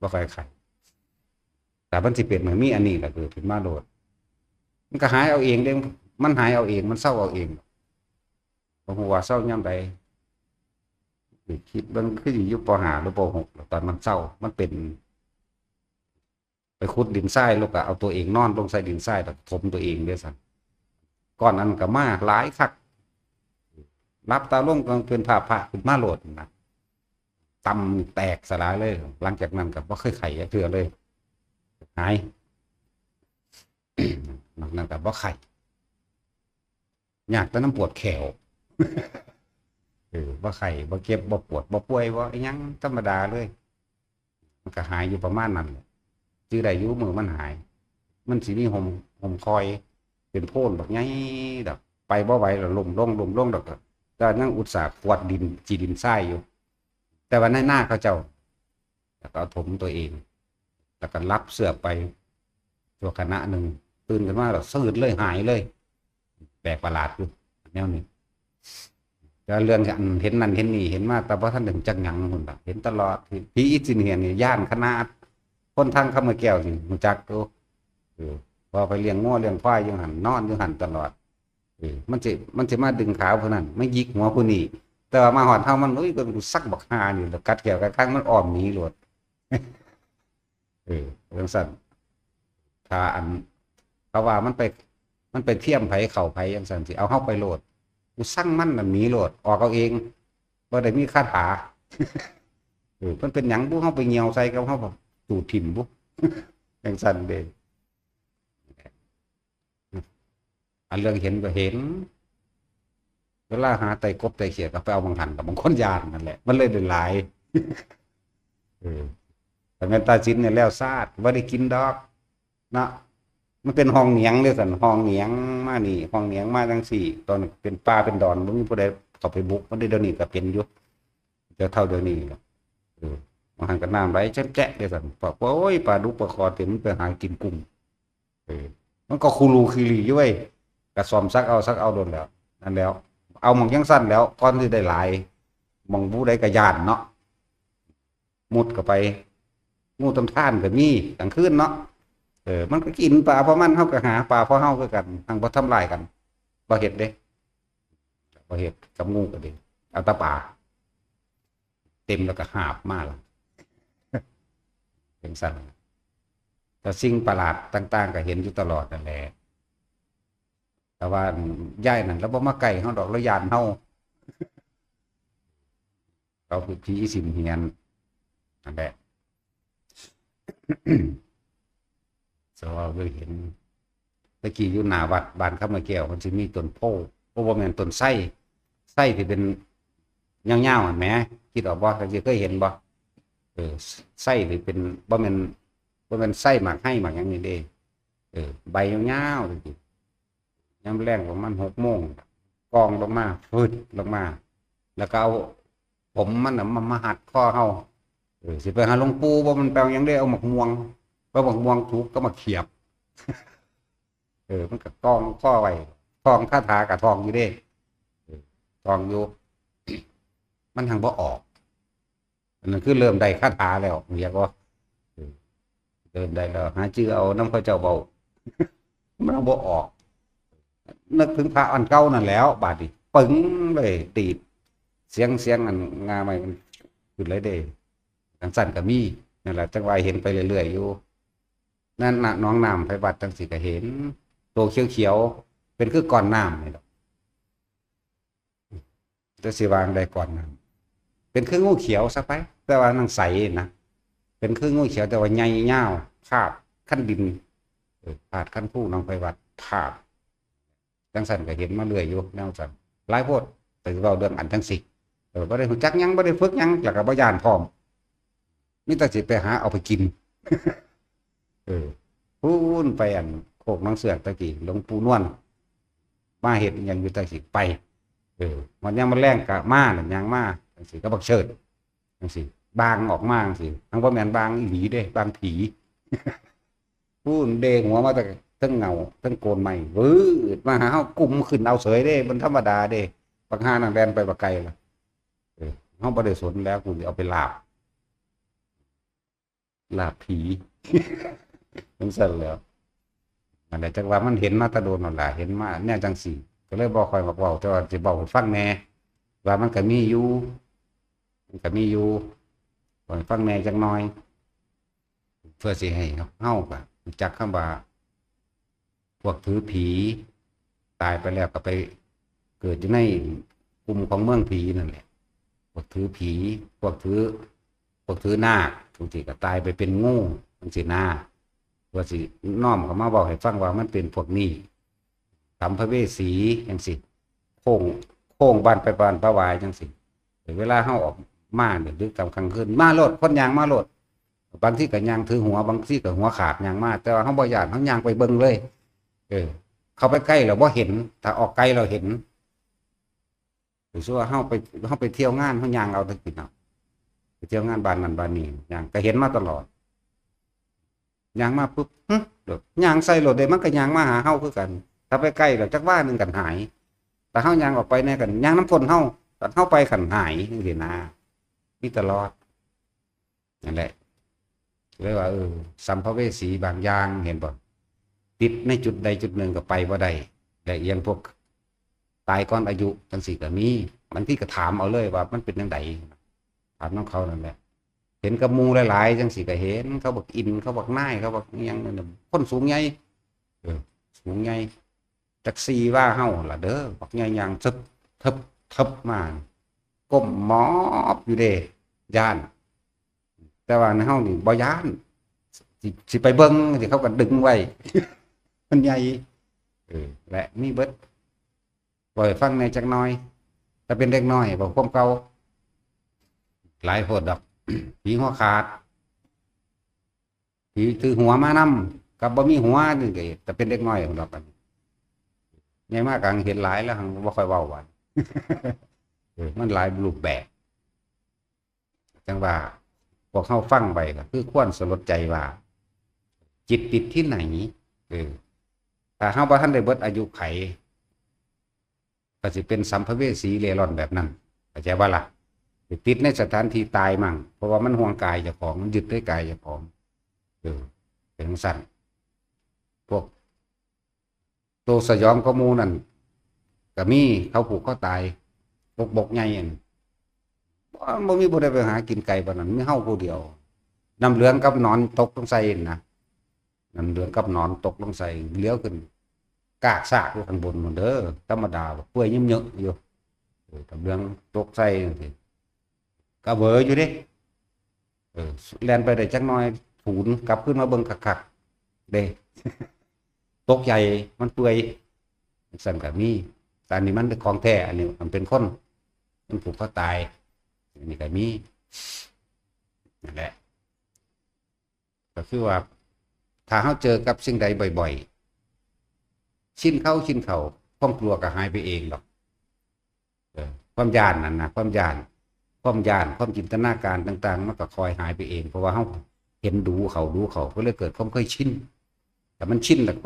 บ่ค่อยไข้ แต่มันสิเป็น มันมีอันนี้แหละเกิดขึ้นมาโลด มันก็หายเอาเองเด้ มันหายเอาเอง มันเซาเอาเอง บ่ฮู้ว่าเซายามใด คิดเบิ่งคือสิอยู่ ป.ห้า หรือ ป.หก แล้วตอนมันเซา มันเป็น ไปขุดดินทราย แล้วก็เอาตัวเองนอนลงใส่ดินทราย แล้วก็ถมตัวเองเด้ซั่น ก้อนนั้นก็มาหลายคัก หลับตาลงก็เป็นภาพพระขึ้นมาโลดนะ ตำแตกสลายเลย หลังจากนั้นก็บ่เคยไข้จักเทื่อเลย หาย นอกนั้นก็บ่ไข้ ยากแต่นำปวดแข้ว เออ บ่ไข้ บ่เจ็บ บ่ปวด บ่ป่วย บ่อิหยัง ธรรมดาเลย มันก็หายอยู่ประมาณนั้นแหละ จื่อได้อยู่มื้อมันหาย มันสิมีห่ม ห่มคอย เป็นโพนบักใหญ่ดอก ไปบ่ไหวแล้วล้มลง ล้มลง แล้วก็ แต่ยังอุตส่าห์ขวดดิน ขี้ดินทรายอยู่ แต่ว่าในนาเขาเจ้า แล้วก็เอาถมตัวเอง แล้วก็หลับเสื่อไปชั่วขณะหนึ่ง ตื่นขึ้นมาแล้วซืดเลย หายเลย แปลกประหลาดอยู่ แนวนี้ แต่เรื่องอันเห็นนั่นเห็นนี่ เห็นมาแต่บ่ทันได้รู้จักหยังพุ้นล่ะ เห็นตลอด ผีอิสินเหียนนี่ย้านขนาด คนทางคำเมืองแก้วนี่รู้จักอยู่ เออ พอไปเลี้ยงงัวเลี้ยงควายอยู่หั่น นอนอยู่หั่นตลอด เออ มันสิ มันสิมาดึงขาผู้นั้น มาหยิกหัวผู้นี้ แต่ว่ามาฮอดเฮามัน อุ้ย กูซักบักห่านี่ แล้วกัดแข้วกัดคาง มันอ้อมหนีโลด เออ จั่งซั่น ถ้าอัน เขาว่ามันไป มันไปเทียมไผเข้าไผจั่งซั่น สิเอาเฮาไปโลด กูซังมันน่ะหนีโลด ออกเอาเอง บ่ได้มีคาถา เออ มันเป็นหยังบุ เฮาไปเหี่ยวใส่กับเฮา ตูดถิ่มบุ จั่งซั่นเด้ อันเรื่องเห็นก็เห็น เวลาหาไต่กบไต่เขียดก็ไปเอาบางหันกับบางคนย่านนั่นแหละ มันเลยได้หลาย เออ แต่แม่นตาสินเนี่ยแล้วซาด บ่ได้กินดอก เนาะ มันเป็นห้องเหนียงเลยซั่น ห้องเหนียงมานี่ ห้องเหนียงมาจั่งซี่ ตอนเป็นป่าเป็นดอน บ่มีผู้ใดเข้าไปบุก มันได้เดี๋ยวนี้ก็เป็นอยู่ แต่เท่าเดี๋ยวนี้ล่ะ เออ บางหันก็น้ำไหลแจ๊ะๆเลยซั่น ปะ โอ้ย ปลาดุกปลาคอเต็ม มันไปหากินกุ้ง เออ มันก็คูรูคีรีอยู่เว้ย ก็ซ่อมซักเอาซักเอาโดนแล้ว นั่นแหล้ว เอาหม่องจั่งซั้นแหล้ว ก่อนสิได้หลาย หม่องผู้ใดก็ย้านเนาะ มุดเข้าไป งูตำทานก็มีกลางคืนเนาะ เออ มันก็กินปลาของมัน เฮาก็หาปลาของเฮาคือกัน หั้งบ่ทำลายกัน บ่เฮ็ดเด้ บ่เฮ็ดกับงูก็ดี เอาแต่ปลา เต็มแล้วก็หาบมาล่ะ จั่งซั้น แต่สิ่งประหลาดต่างๆ ก็เห็นอยู่ตลอดนั่นแหละ แต่ว่าย้ายนั่น ลาวบ่มาใกล้เฮาดอก ลาวย้านเฮา ลาวคือผีสิมเหียน นั่นแหละ สว่าเคยเห็น ตะกี้อยู่หน้าวัดบ้านคำแก้ว มันสิมีต้นโพธิ์ โอ้ บ่แม่น ต้นไทร ไทรที่เป็นยาวๆ หั่นแหม คิดออกบ่ จั่งซี้เคยเห็นบ่ เออ ไทรที่เป็น บ่แม่น บ่แม่นไทรหมากไฮหมากหยังนี่เด้ เออ ใบยาวๆ จั่งซี้ ยามแลงประมาณหกโมง กองลงมา ฟึดลงมา แล้วก็เอาผมมันน่ะมา มาหัดคอเฮา เออ สิไปหาหลวงปู่บ่ มันแปลงหยังได้ เอาหมากม่วง เอาหมากม่วงถูกก็มาเขียบ เออ มันก็กองคอไว้ ท่องคาถาก็ท่องอยู่เด้ เออ ท่องอยู่ มันหั้งบ่ออก อันนั้นคือเริ่มได้คาถาแล้ว เรียกว่า เออ เริ่มได้แล้ว หาชื่อเอานำเขาเจ้าเว้า มันบ่ออก นึกถึงพระอันเก่านั่นแหล้ว บาดนี้ ปึ้งเลย ดีด เสียง เสียงอันงาใหม่มันขึ้นเลยเด้ จั่งซั้นก็มี นั่นแหละ จั่งว่าเห็นไปเรื่อยๆ อยู่ นั่นน่ะ หนองน้ำไผวัดจั่งซี้ก็เห็น โตเขียวๆ เป็นคือก้อนน้ำนี่ดอก แต่สิว่าจั่งใด ก้อนน้ำ เป็นคืองูเขียวซะไป แต่ว่านั่นใสนะ เป็นคืองูเขียว แต่ว่าใหญ่ยาว พาดคันดิน เออ พาดคันภูหนองไผวัด พาด จั่งซั้นก็เห็นมาเรื่อยอยู่ แนวซั้น หลายโพด แต่เว้าเรื่องอันจั่งซี้ เออ บ่ได้รู้จักหยัง บ่ได้ฝึกหยัง แล้วก็บ่ย้านพร้อม มีแต่สิไปหาเอาไปกิน เออ พู้นไปอันโคกหนองเสือกตะกี้ หลวงปู่นวล มาเฮ็ดอิหยังอยู่ตะกี้ ไป เออ มันยังมาแลงกะมาน่ะ ย่างมาจั่งซี้ ก็บักเชิด จั่งซี้ บางออกมาจั่งซี้ ทั้งบ่แม่นบางอีหลีเด้ บางผี พู้นเด้งหัวมาแต่เทิงเงา เทิงโกนไม้ วืดมาหาเฮา กุมขึ้นเอาเสยเด้ มันธรรมดาเด้ บักห่านั่นแล่นไปบักไกลละ เออ เฮาบ่ได้สนแล้ว กูสิเอาไปลาบ ลาบผี จั่งซั้นแหล้ว นั่นแหละ จักว่ามันเห็นมาแต่โดนนั่นล่ะ เห็นมาแนวจั่งซี้ ก็เลยบ่ค่อยมักเว้า แต่ว่าสิเว้าให้ฟังแหน่ ว่ามันก็มีอยู่ มันก็มีอยู่ เว้าให้ฟังแหน่จักหน่อย เพื่อสิให้เฮาก็รู้จักคำว่า พวกถือผี ตายไปแล้วก็ไปเกิดอยู่ในกลุ่มของเมืองผีนั่นแหละ พวกถือผี พวกถือ พวกถือนาค บางทีก็ตายไปเป็นงู จั่งซี้นะ เพื่อสิน้อมเข้ามาเว้าให้ฟังว่ามันเป็นพวกนี้ สัมภเวสีจั่งซี้ โค้ง โค้งบ้านไปบ้านป่าหวายจั่งซี้ เวลาเฮาออกมาเนี่ย ดึกค่ำกลางคืน มาโลด คนย่างมาโลด บางทีก็ย่างถือหัว บางทีก็หัวขาดย่างมา แต่ว่าเฮาบ่ย้าน เฮาย่างไปเบิ่งเลย เออ เข้าไปใกล้แล้วบ่เห็น ถ้าออกไกลแล้วเห็น หรือว่าเฮาไป เฮาไปเที่ยวงาน เฮาย่างเอาแต่กินเอา ไปเที่ยวงานบ้านนั่นบ้านนี้ ย่างก็เห็นมาตลอด ย่างมาปุ๊บ หึ โดด ย่างใส่โลดเด้ มันก็ย่างมาหาเฮาคือกัน ถ้าไปใกล้แล้วจักว่าหนึ่งกันหาย แต่เฮาย่างออกไปแน่กัน ย่างนำก้นเฮา แต่เฮาไปคันหายจั่งซี้นะ มีตลอด นั่นแหละ เลยว่า เออ สัมภเวสีบางอย่าง เห็นบ่ ติดในจุดใดจุดหนึ่งก็ไปบ่ได้ และอย่างพวกตายก่อนอายุจั่งซี้ก็มี บางทีก็ถามเอาเลยว่ามันเป็นจั่งใด ถามนำเขานั่นแหละ เห็นกับหมู่หลายๆ จั่งซี้ก็เห็น เขาบักอิน เขาบักนาย เขาบักอิหยังนั่นน่ะ คนสูงใหญ่ เออ สูงใหญ่ จักสี่วาเฮาล่ะเด้อ บักใหญ่ย่างเทิบ เทิบ เทิบมา ก้มหมอบอยู่เด้ ย้าน แต่ว่าในเฮานี่บ่ย้าน สิ สิไปเบิ่ง สิเขาก็ดึงไว้ มันใหญ่ เออ และมีเบิด เว้าให้ฟังแหน่จักหน่อย แต่เป็นเด็กน้อย เว้าความเก่า หลายโพดดอก ผีหัวขาด ผีถือหัวมานำ กับบ่มีหัวนี่ก็ แต่เป็นเด็กน้อยดอก ใหญ่มากก็เห็นหลายแล้ว บ่ค่อยเว้าหวาน เออ มันหลายรูปแบบ จั่งว่า พวกเฮาฟังไว้ก็คือควรสลดใจว่า จิตติดที่ไหน เออ ถ้าเฮาบ่ทันได้เบิดอายุไข ก็สิเป็นสัมภเวสีเร่ร่อนแบบนั้น เข้าใจบ่ล่ะ ไปติดในสถานที่ตายมั่ง เพราะว่ามันห่วงกายเจ้าของ มันยึดในกายเจ้าของ เออ เป็นจั่งซั้น พวก โตสยองกว่าหมู่นั่น ก็มี เขาผูกคอตาย บกบกใหญ่อัน บ่ บ่มีผู้ใดไปหากินไกลปานนั้น มีเฮาผู้เดียว น้ำเหลืองกับหนอนตกลงใส่นะ น้ำเหลืองกับหนอนตกลงใส่ เหลียวขึ้น กากซากอยู่ข้างบนหมดเด้อ ธรรมดา เปื่อยเยอะๆอยู่ เออ น้ำเหลืองตกใส่จั่งซี้ กะเวออยู่เด้ เออ แล่นไปได้จักหน่อย ถูนกลับขึ้นมาเบิ่งคักๆ เด้ ตกใจ มันเปื่อย จั่งซั้นก็มี แต่อันนี้มันเป็นของแท้ อันนี้มันเป็นคน มันผูกคอตาย อันนี้ก็มี นั่นแหละ ก็คือว่า ถ้าเฮาเจอกับสิ่งใดบ่อยๆ ชินเข้าชินเข้า ความกลัวก็หายไปเองดอก เออ ความย้านนั่นนะ ความย้าน ความย้าน ความจินตนาการต่างๆ มันก็ค่อยหายไปเอง เพราะว่าเฮาเห็นดูเข้าดูเข้า ก็เลยเกิดความเคยชิน แต่มันชินแล้ว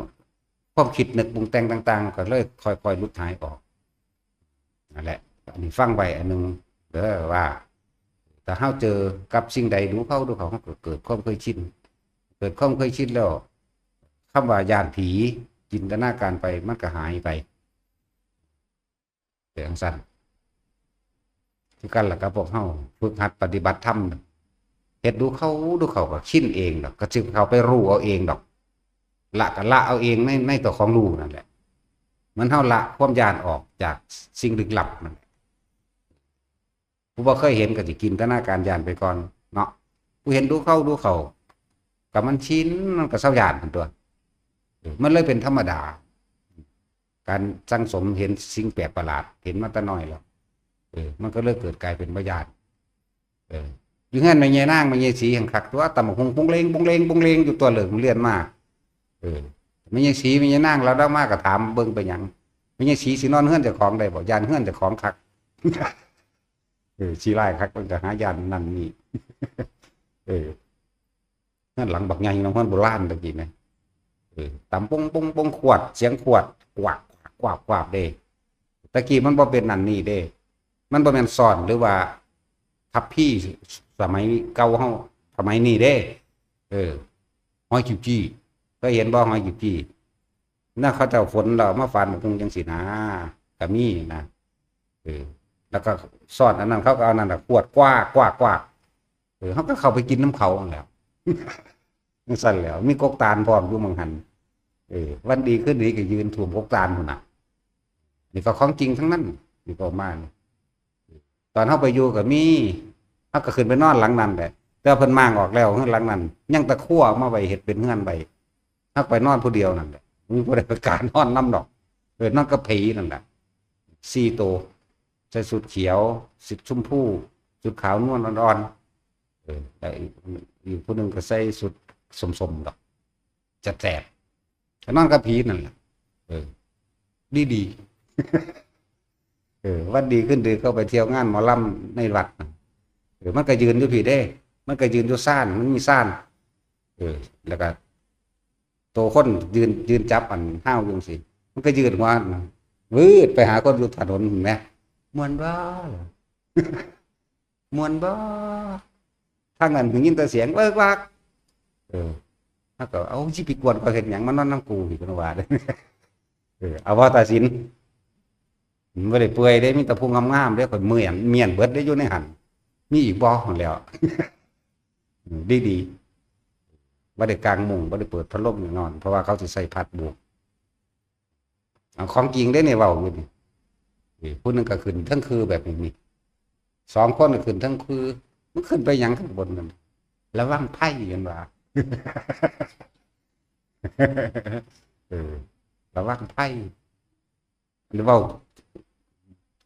ความคิดนึกปรุงแต่งต่างๆ ก็เลยค่อยๆ หลุดหายออก นั่นแหละ อันนี้ฟังไว้อันหนึ่งเด้อว่า ถ้าเฮาเจอกับสิ่งใดดูเข้าดูเข้า เฮาก็เกิดความเคยชิน เกิดความเคยชินแล้ว คำว่าย้านผี จินตนาการไป มันก็หายไป เป็นจั่งซั้น คือกันล่ะครับ พวกเฮาฝึกหัดปฏิบัติธรรม เฮ็ดดูเข้าดูเข้าก็ชินเองดอก ก็สิเข้าไปรู้เอาเองดอก ละก็ละเอาเองใน ในตัวของรู้นั่นแหละ เหมือนเฮาละความย้านออกจากสิ่งลึกลับนั่นแหละ ผู้บ่เคยเห็นก็สิจินตนาการย้านไปก่อนเนาะ ผู้เห็นดูเข้าดูเข้า ก็มันชิน มันก็เซาย้านหั่นตั๊ว เออ มันเลยเป็นธรรมดา การสั่งสมเห็นสิ่งแปลกประหลาด เห็นมาแต่น้อยแล้ว เออ มันก็เลยเกิดกลายเป็นบ่ย้าน เออ อยู่เฮือนแม่ใหญ่นางแม่ใหญ่ศรีแฮ่งคักตั๊ว ตำบักหุ่งปุงเลง ปุงเลง ปุงเลง อยู่ตั๊ว เลิกโรงเรียนมา เออ แม่ใหญ่ศรีแม่ใหญ่นางลาวมาก็ถามเบิ่งไปหยัง แม่ใหญ่ศรีสินอนเฮือนเจ้าของได้บ่ ย้านเฮือนเจ้าของคัก เออ ขี้ร้ายคัก มันก็หาย้านนั่นนี่ เออ เฮือนหลังบักใหญ่เนาะ เฮือนโบราณตะกี้นะ เออ ตำปงปงปง ขวด เสียงขวด กวาก กวาก กวาก กวากเด้ ตะกี้มันบ่เป็นนั่นนี่เด้ มันบ่แม่นซ้อนหรือว่าทับพีสมัยเก่าเฮา สมัยนี้เด้ เออ หอยคิวจี้ เคยเห็นบ่ หอยคิวจี้ นั่นเขาเจ้าฝนแล้วเอามาฝานบักหุ่งจั่งซี้นะ ก็มีนะ เออ แล้วก็ซ้อนอันนั้น เขาก็เอานั่นน่ะ ขวด กวาก กวาก กวาก เออ เฮาก็เข้าไปกินนำเขานั่นแหละ จั่งซั้นแหล้ว มีกกตาลพร้อมอยู่หม่องหั่น เออ วันดีคืนดีก็ยืนท่วมกกตาลพุ้นน่ะ นี่ก็ของจริงทั้งนั้น นี่ก็มานี่ ตอนเฮาไปอยู่ก็มี เฮาก็ขึ้นไปนอนหลังนั้นแหละ แต่ว่าเพิ่นม้างออกแล้ว เฮือนหลังนั้น ยังแต่ครัวเอามาไว้เฮ็ดเป็นเฮือนไว้ เฮาไปนอนผู้เดียวนั่นแหละ บ่มีผู้ใดไปกล้านอนนำดอก เออ นอนกับผีนั่นแหละ สี่โต ใส่ชุดเขียว ชุดชมพู ชุดขาวนวลอ่อนๆ เออ แล้วอีก อีกผู้หนึ่งก็ใส่ชุดส้มๆ ดอก แสบๆ ก็นอนกับผีนั่นแหละ เออ ดีๆ เออ วันดีคืนดีก็ไปเที่ยวงานหมอลำในวัดน่ะ เออ มันก็ยืนอยู่พี้เด้ มันก็ยืนอยู่ซาน มันมีซาน เออ แล้วก็ โตคนยืน ยืนจับอันห้าวอยู่จั่งซี้ มันก็ยืนหัวน่ะ วืดไปหาคนอยู่ถนน เห็นไหม ม่วนบ่ ม่วนบ่ ทางนั้นได้ยินแต่เสียงเวิกวัก เออ แล้วก็ "เอา สิไปกวนเขาเฮ็ดหยัง มานอนนำกู" พี่ก็ว่า เออ เอาว่าตัดสิน มันบ่ได้เปื่อยเด้ มีแต่ผู้งามๆเด้ ข่อยเมื่อยเมียนเบิดเด้อยู่ในหั่น มีอีกบ่หั่นแหล้ว อืม ดีๆ บ่ได้กางมุ้ง บ่ได้เปิดพัดลมนอน เพราะว่าเขาสิใส่พัดบวก เอาของจริงเด้นี่เว้าอยู่นี่ เออ ผู้หนึ่งก็ขึ้นเทิงคือแบบนี้นี่ สองคนก็ขึ้นเทิงคือ มันขึ้นไปหยังข้างบนนั่น ระวังไพ่ เพิ่นว่า เออ ระวังไพ่ เว้า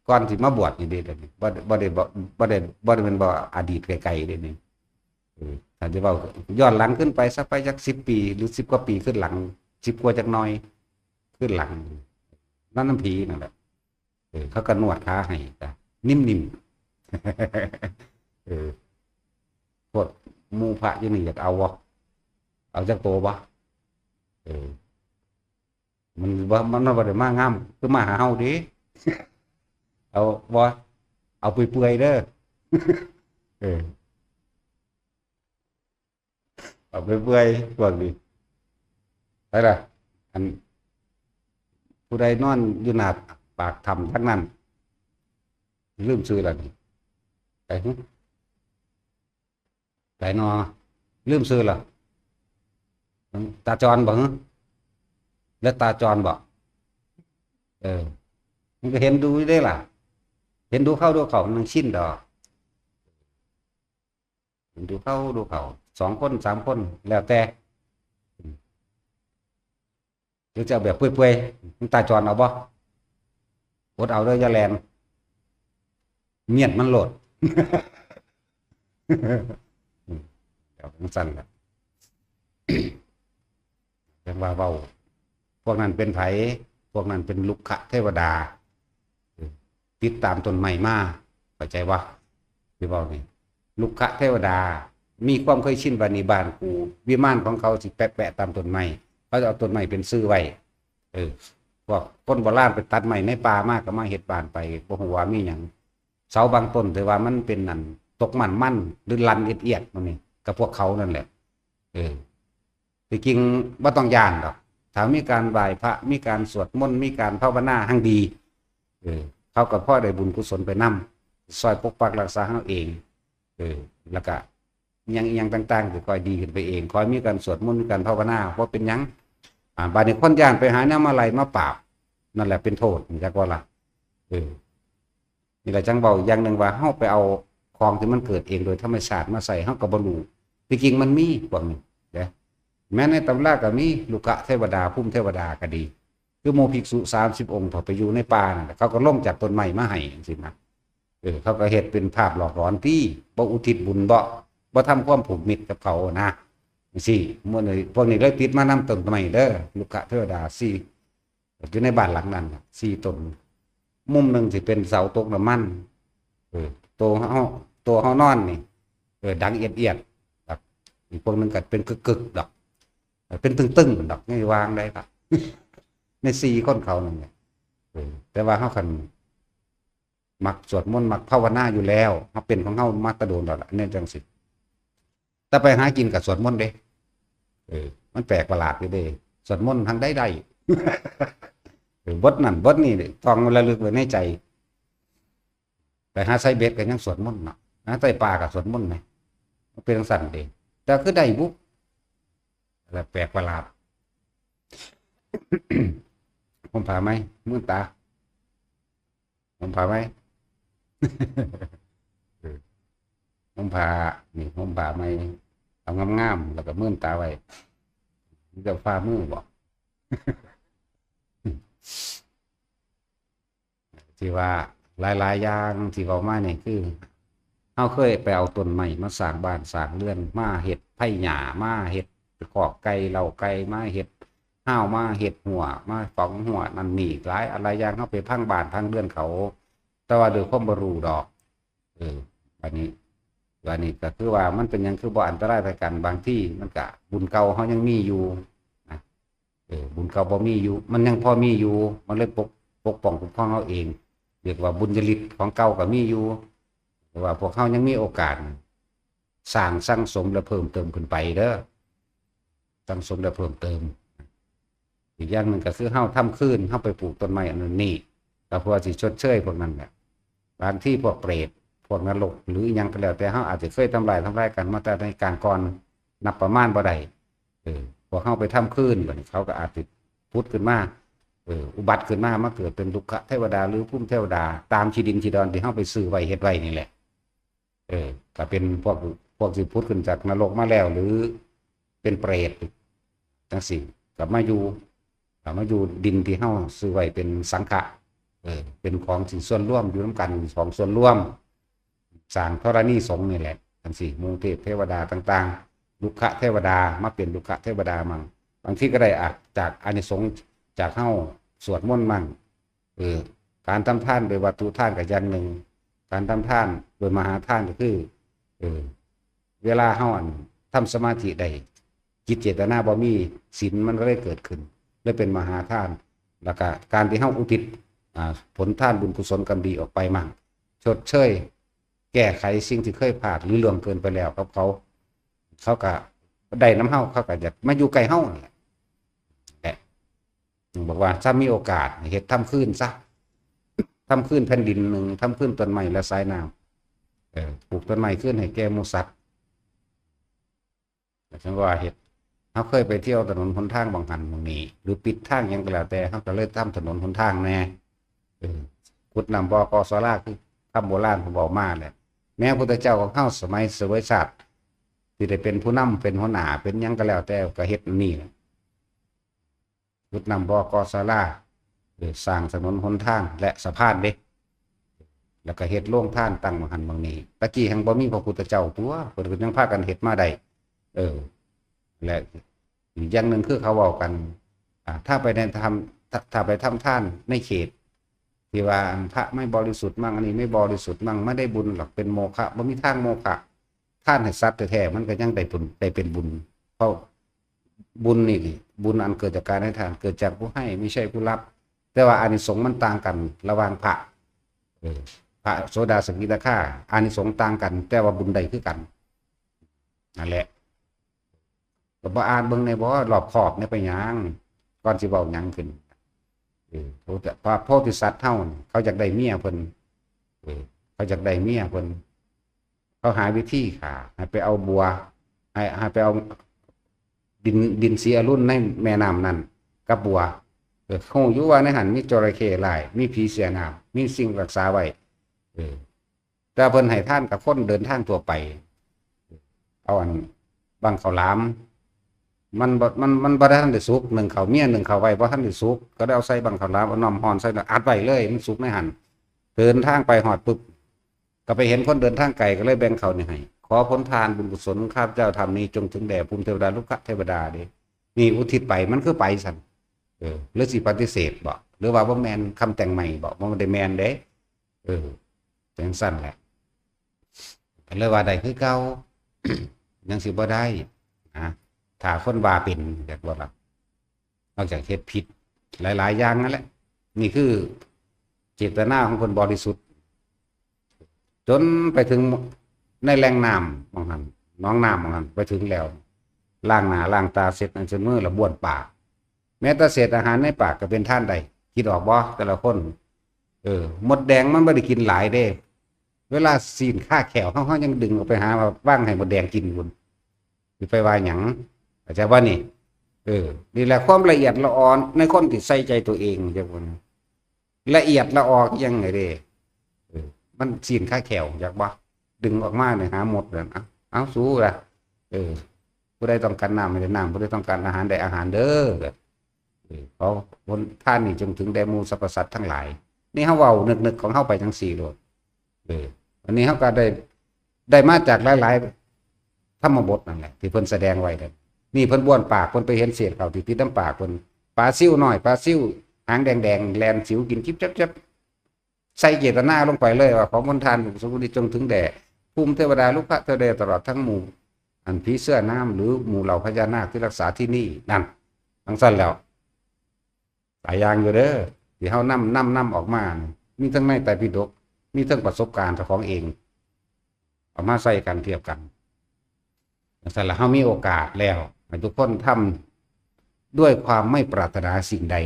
ก่อนสิมาบวชนี่เด้ เดี๋ยวนี้ บ่ บ่ได้ บ่ บ่ได้ บ่ได้แม่น บ่อดีตไกลๆเด้นี่ เออ ถ้าจะเว้าย้อนหลังขึ้นไปสักไปจักสิบปี หรือสิบกว่าปีขึ้นหลัง สิบกว่าจักหน่อย ขึ้นหลัง นอนนำผีนั่นแหละ เออ เขาก็นวดขาให้ จ้ะ นิ่มๆ เออ พวกหมู่พระอยู่นี่อยากเอาบ่ เอาจักโตบ่ เออ มันบ่ มันบ่ได้มางาม คือมาหาเฮาเด้ เอาบ่ เอาเปื่อยๆเด้อ เออ เอาเปื่อยๆพวกนี้ ไปล่ะ อัน ผู้ใดนอนอยู่หน้าปากถ้ำทั้งนั้น ลืมชื่อแล้วนี่ ไปหึ ไปนอ ลืมชื่อแล้ว ตาจรบ่หึ แล้วตาจรบ่ เออ มันก็เห็นดูได้ล่ะ เห็นดูเข้าดูเขามันชินดอก เห็นดูเข้าดูเขา สองคนสามคน แล้วแต่ หรือจะเอาแบบเปื่อยๆ มันตาจรเอาบ่ อดเอาเด้อ อย่าแลน เมียนมันโลด เดี๋ยวมันสั้นละ เรียกว่าเว้า พวกนั้นเป็นไผ พวกนั้นเป็นลุกขะเทวดา ติดตามต้นไม้มา เข้าใจบ่ ที่เว้านี่ ลุกขะเทวดา มีความเคยชินว่านี่บ้านกู วิมานของเขาสิแปะๆตามต้นไม้ เขาจะเอาต้นไม้เป็นซื่อไว้ เออ พวกคนโบราณไปตัดไม้ในป่ามาก็มาเฮ็ดบ้านไป บ่ฮู้ว่ามีหยัง เสาบางต้นถือว่ามันเป็นนั่น ตกมันมัน หรือลันเอียดๆ พวกนี้ กับพวกเขานั่นแหละ เออ ที่จริงบ่ต้องย้านดอก ถ้ามีการไหว้พระ มีการสวดมนต์ มีการภาวนาหั่งดี เออ เขาก็พอได้บุญกุศลไปนำ ซอยปกปักรักษาเฮาเอง เออ แล้วก็ อิหยังอิหยังต่างๆ ก็ค่อยดีขึ้นไปเอง ค่อยมีการสวดมนต์ มีการภาวนา บ่เป็นหยัง อ่า บาดนี้คนย้านไปหาแนวมาไล่มาปราบ นั่นแหละเป็นโทษ จักว่าล่ะ เออ นี่แหละจั่งเว้าอย่างหนึ่งว่า เฮาไปเอาของที่มันเกิดเองโดยธรรมชาติมาใส่ เฮาก็บ่รู้ ที่จริงมันมีพวกนี้เด้ แม้ในตำราก็มี ลุกขะเทวดา ภูมิเทวดาก็ดี คือหมู่ภิกษุสามสิบองค์ เขาไปอยู่ในป่านั่นแหละ เขาก็ลงจากต้นไม้มาให้จังซี้นะ เออ เขาก็เฮ็ดเป็นภาพหลอกหลอนติ บ่อุทิศบุญ บ่ บ่ทำความผูกมิตรกับเขานะ จังซี้ หมู่นี้ พวกนี้เลยติดมานำต้นไม้เด้อ ลุกขะเทวดาสี่ อยู่ในบ้านหลังนั้นน่ะ สี่ต้น มุมหนึ่งสิเป็นเสาตกน้ำมัน เออ ตัวเฮา ตัวเฮานอนนี่ เออ ดังเอียดๆ ครับ อีกพวกหนึ่งก็เป็นกึกๆ ดอก เออ เป็นตึงๆ ดอก นี่วางได้ครับ ในสี่คนเขานั่นแหละ เออ แต่ว่าเฮาคัน มักสวดมนต์ มักภาวนาอยู่แล้ว เฮาเป็นของเฮามาแต่โดนแล้วล่ะ เนี่ยจังสิ แต่ไปหากินก็สวดมนต์เด้ เออ มันแปลกประหลาดอยู่เด้ สวดมนต์ทางใดได้ เออ บทนั่นบทนี้นี่ ต้องระลึกไว้ในใจ ไปหาใส่เบ็ดก็ยังสวดมนต์เนาะ หาใส่ปลาก็สวดมนต์ไง มันเป็นจังซั่นเด้ แต่คือได้บุ อะไรแปลกประหลาด ผมพาไหม มื่นตา ผมพาไหม เออ ผมพา นี่ ผมพาไหม เอางามๆ แล้วก็มื่นตาไว้ มันจะฟ้ามือบอก ที่ว่าหลายๆ อย่างที่เว้ามานี่คือ เฮาเคยไปเอาต้นไม้มาสร้างบ้านสร้างเรือน มาเฮ็ดไผหญ้า มาเฮ็ดคอกไก่เล้าไก่ มาเฮ็ดฮาว มาเฮ็ดฮั้ว มาฝังฮั้วนั่นนี่ หลายอะไรอย่าง เฮาไปพังบ้านพังเรือนเขา แต่ว่าด้วยความบ่รู้ดอก เออ อันนี้ อันนี้ก็คือว่ามันเป็นหยังคือบ่อันตรายต่อกัน บางทีมันก็บุญเก่าเฮายังมีอยู่นะ เออ บุญเก่าบ่มีอยู่ มันยังพอมีอยู่ มันเลยปก ปกป้องคุ้มครองเฮาเอง เรียกว่าบุญญาฤทธิ์ของเก่าก็มีอยู่ แต่ว่าพวกเฮายังมีโอกาส สร้างสั่งสมและเพิ่มเติมขึ้นไปเด้อ สั่งสมและเพิ่มเติม อีกอย่างหนึ่งก็คือเฮาทำคืน เฮาไปปลูกต้นไม้อันนั้นนี่ ก็เพื่อสิชดเชยพวกนั้นแหละ บางทีพวกเปรต พวกนรก หรืออิหยังก็แล้วแต่ เฮาอาจจะเคยทำลาย ทำลายกันมาแต่ในกาลก่อน นับประมาณบ่ได้ เออ พวกเฮาไปทำคืน บัดนี้เขาก็อาจจะผุดขึ้นมา เออ อุบัติขึ้นมา มาเกิดเป็นลุกขะเทวดา หรือภูมิเทวดา ตามที่ดินที่ดอนที่เฮาไปซื้อไว้เฮ็ดไว้นี่แหละ เออ ก็เป็นพวก พวกสิผุดขึ้นจากนรกมาแล้ว หรือเป็นเปรตจังซี้ ก็มาอยู่ ก็มาอยู่ดินที่เฮาซื้อไว้เป็นสังฆะ เออ เป็นของที่ส่วนรวม อยู่นำกัน ของส่วนรวม สร้างธรณีสงฆ์นี่แหละ จังซี้ หมู่เทพเทวดาต่างๆ ลุกขะเทวดา มาเป็นลุกขะเทวดามั่ง บางทีก็ได้อาจ จากอานิสงส์จากเฮาสวดมนต์มั่ง เออ การทำทานโดยวัตถุทานก็อย่างหนึ่ง การทำทานโดยมหาทานก็คือ เออ เวลาเฮาอันทำสมาธิได้ จิตเจตนาบ่มี ศีลมันก็เลยเกิดขึ้น เลยเป็นมหาทาน แล้วก็การที่เฮาอุทิศ อ่า ผลทานบุญกุศลกรรมดีออกไปมั่ง ชดเชย แก้ไขสิ่งที่เคยพลาดหรือล่วงเกินไปแล้วกับเขา เขาก็ได้นำเฮา เขาก็อยากมาอยู่ใกล้เฮานั่นแหละ แต่บอกว่าถ้ามีโอกาสเฮ็ดทำคืนซะ ทำคืนแผ่นดินหนึ่ง ทำคืนต้นไม้และสายน้ำ เออ ปลูกต้นไม้คืนให้แก่หมู่สัตว์ แต่ฉันว่าเฮ็ด เฮาเคยไปเที่ยวถนนหนทางบางหันบางนี้ หรือปิดทางหยังก็แล้วแต่ เฮาก็เลยทำถนนหนทางแหน่ เออ ขุดน้ำบ่อกอสารา คือคำโบราณเพิ่นเว้ามาแหละ แม้พุทธเจ้าของเฮาสมัยเสวยชาติ ที่ได้เป็นผู้นำ เป็นหัวหน้า เป็นหยังก็แล้วแต่ ก็เฮ็ดอันนี้แหละ ขุดน้ำบ่อกอสารา เออ สร้างถนนหนทางและสะพานเด้ แล้วก็เฮ็ดโรงทานตั้งบางหันบางนี้ ตะกี้แฮงบ่มีพระพุทธเจ้าตัว เพิ่นก็ยังพากันเฮ็ดมาได้ เออ และอีกอย่างหนึ่งคือเขาเว้ากัน อ่า ถ้าไปในทำ ถ้า ถ้าไปทำทานในเขต ที่ว่าอันพระไม่บริสุทธิ์มั่ง อันนี้ไม่บริสุทธิ์มั่ง ไม่ได้บุญหรอก เป็นโมฆะ บ่มีทางโมฆะ ทานให้สัตว์แท้ๆ มันก็ยังได้บุญ ได้เป็นบุญ เพราะบุญนี่ บุญอันเกิดจากการให้ทาน เกิดจากผู้ให้ ไม่ใช่ผู้รับ แต่ว่าอานิสงส์มันต่างกันระหว่างพระ เออ พระโสดาสกิทาคา อานิสงส์ต่างกัน แต่ว่าบุญได้คือกัน นั่นแหละ ก็บ่อ่านเบิ่งแหน่บ่ รอบคอบเนี่ยไปหยัง ก่อนสิเว้าหยังขึ้น เออ พระพุทธ พระโพธิสัตว์เฮานี่ เขาอยากได้เมียเพิ่น เออ เขาอยากได้เมียเพิ่น เขาหาวิธีฆ่า ให้ไปเอาบัว ให้ ให้ไปเอาดิน ดินสีอรุณในแม่น้ำนั่นกับบัว เออ ฮู้อยู่ว่าในหั้นมีจระเข้หลาย มีผีเสื้อน้ำ มีสิ่งรักษาไว้ เออ แต่เพิ่นให้ทานกับคนเดินทางทั่วไป เอาอันบั้งข้าวหลาม มันบ่ มัน มันบ่ทันได้สุก นึ่งข้าวเมียนึ่งข้าวไว้บ่ทันได้สุก ก็ได้เอาใส่บั้งข้าวหลาม เอาน้ำร้อนใส่แล้วอัดไว้เลย มันสุกในหั้น เดินทางไปฮอดปุ๊บ ก็ไปเห็นคนเดินทางไกล ก็เลยแบ่งข้าวนี่ให้ ขอผลทานบุญกุศลข้าพเจ้าทำนี้ จงถึงแด่ภูมิเทวดา รุกขเทวดาเด้ นี่อุทิศไป มันคือไปซั่น เออ หรือสิปฏิเสธบ่ หรือว่าบ่แม่นคำแต่งใหม่บ่ บ่ได้แม่นเด้ เออ จังซั่นแหละ ก็เลยว่าได้คือเก่า ยังสิบ่ได้นะ ถ้าคนว่าเป็น อยากว่าล่ะ นอกจากเฮ็ดผิดหลายๆอย่างนั่นแหละ นี่คือเจตนาของคนบริสุทธิ์ จนไปถึงในแหล่งน้ำหม่องหั้น หนองน้ำหม่องหั้น ไปถึงแล้ว ล้างหน้าล้างตาเสร็จนั่นเสร็จมือแล้วบ้วนปาก แม้แต่เศษอาหารในปากก็เป็นทานได้ คิดออกบ่แต่ละคน เออ มดแดงมันบ่ได้กินหลายเด้ เวลาซี้นคาแข้วเฮา เฮายังดึงออกไปหาวางให้มดแดงกินพุ้น สิไปว่าหยัง เข้าใจบ่นี่ เออ นี่แหละความละเอียดละออในคนที่ใส่ใจตัวเอง จักว่า ละเอียดละออคือหยังไงเด้ เออ มันซี้นคาแข้ว จักบ่ ดึงออกมาเนี่ยหามดนั่น เอ้า เอ้า สู้ล่ะ เออ ผู้ใดต้องการน้ำให้ได้น้ำ ผู้ใดต้องการอาหารได้อาหารเด้อ เออ ขอผลทานนี้จงถึงแด่หมู่สรรพสัตว์ทั้งหลาย นี่เฮาเว้านึกๆของเฮาไปจังซี่โลด เออ อันนี้เฮาก็ได้ ได้มาจากหลายๆธรรมบทนั่นแหละ ที่เพิ่นแสดงไว้นั่น นี่เพิ่นบ้วนปาก เพิ่นไปเห็นเศษข้าวที่ติดน้ำปากเพิ่น ปลาซิวน้อย ปลาซิวหางแดงๆ แล่นสิวกินจิบจับจับ ใส่เจตนาลงไปเลยว่า ขอมนทานบุญกุศลนี้จงถึงแด่ภูมิเทวดา รุกขเทวดา ตลอดทั้งหมู่ อันผีเสื้อน้ำ หรือหมู่เหล่าพญานาคที่รักษาที่นี่นั่น จังซั่นแล้ว หลายอย่างอยู่เด้อ ที่เฮานำ นำ นำออกมานี่ มีทั้งในไตรปิฎก มีทั้งประสบการณ์เจ้าของเอง เอามาใส่กันเทียบกัน จังซั่นละ เฮามีโอกาสแล้ว ให้ทุกคนทำด้วยความไม่ปรารถนาสิ่งใด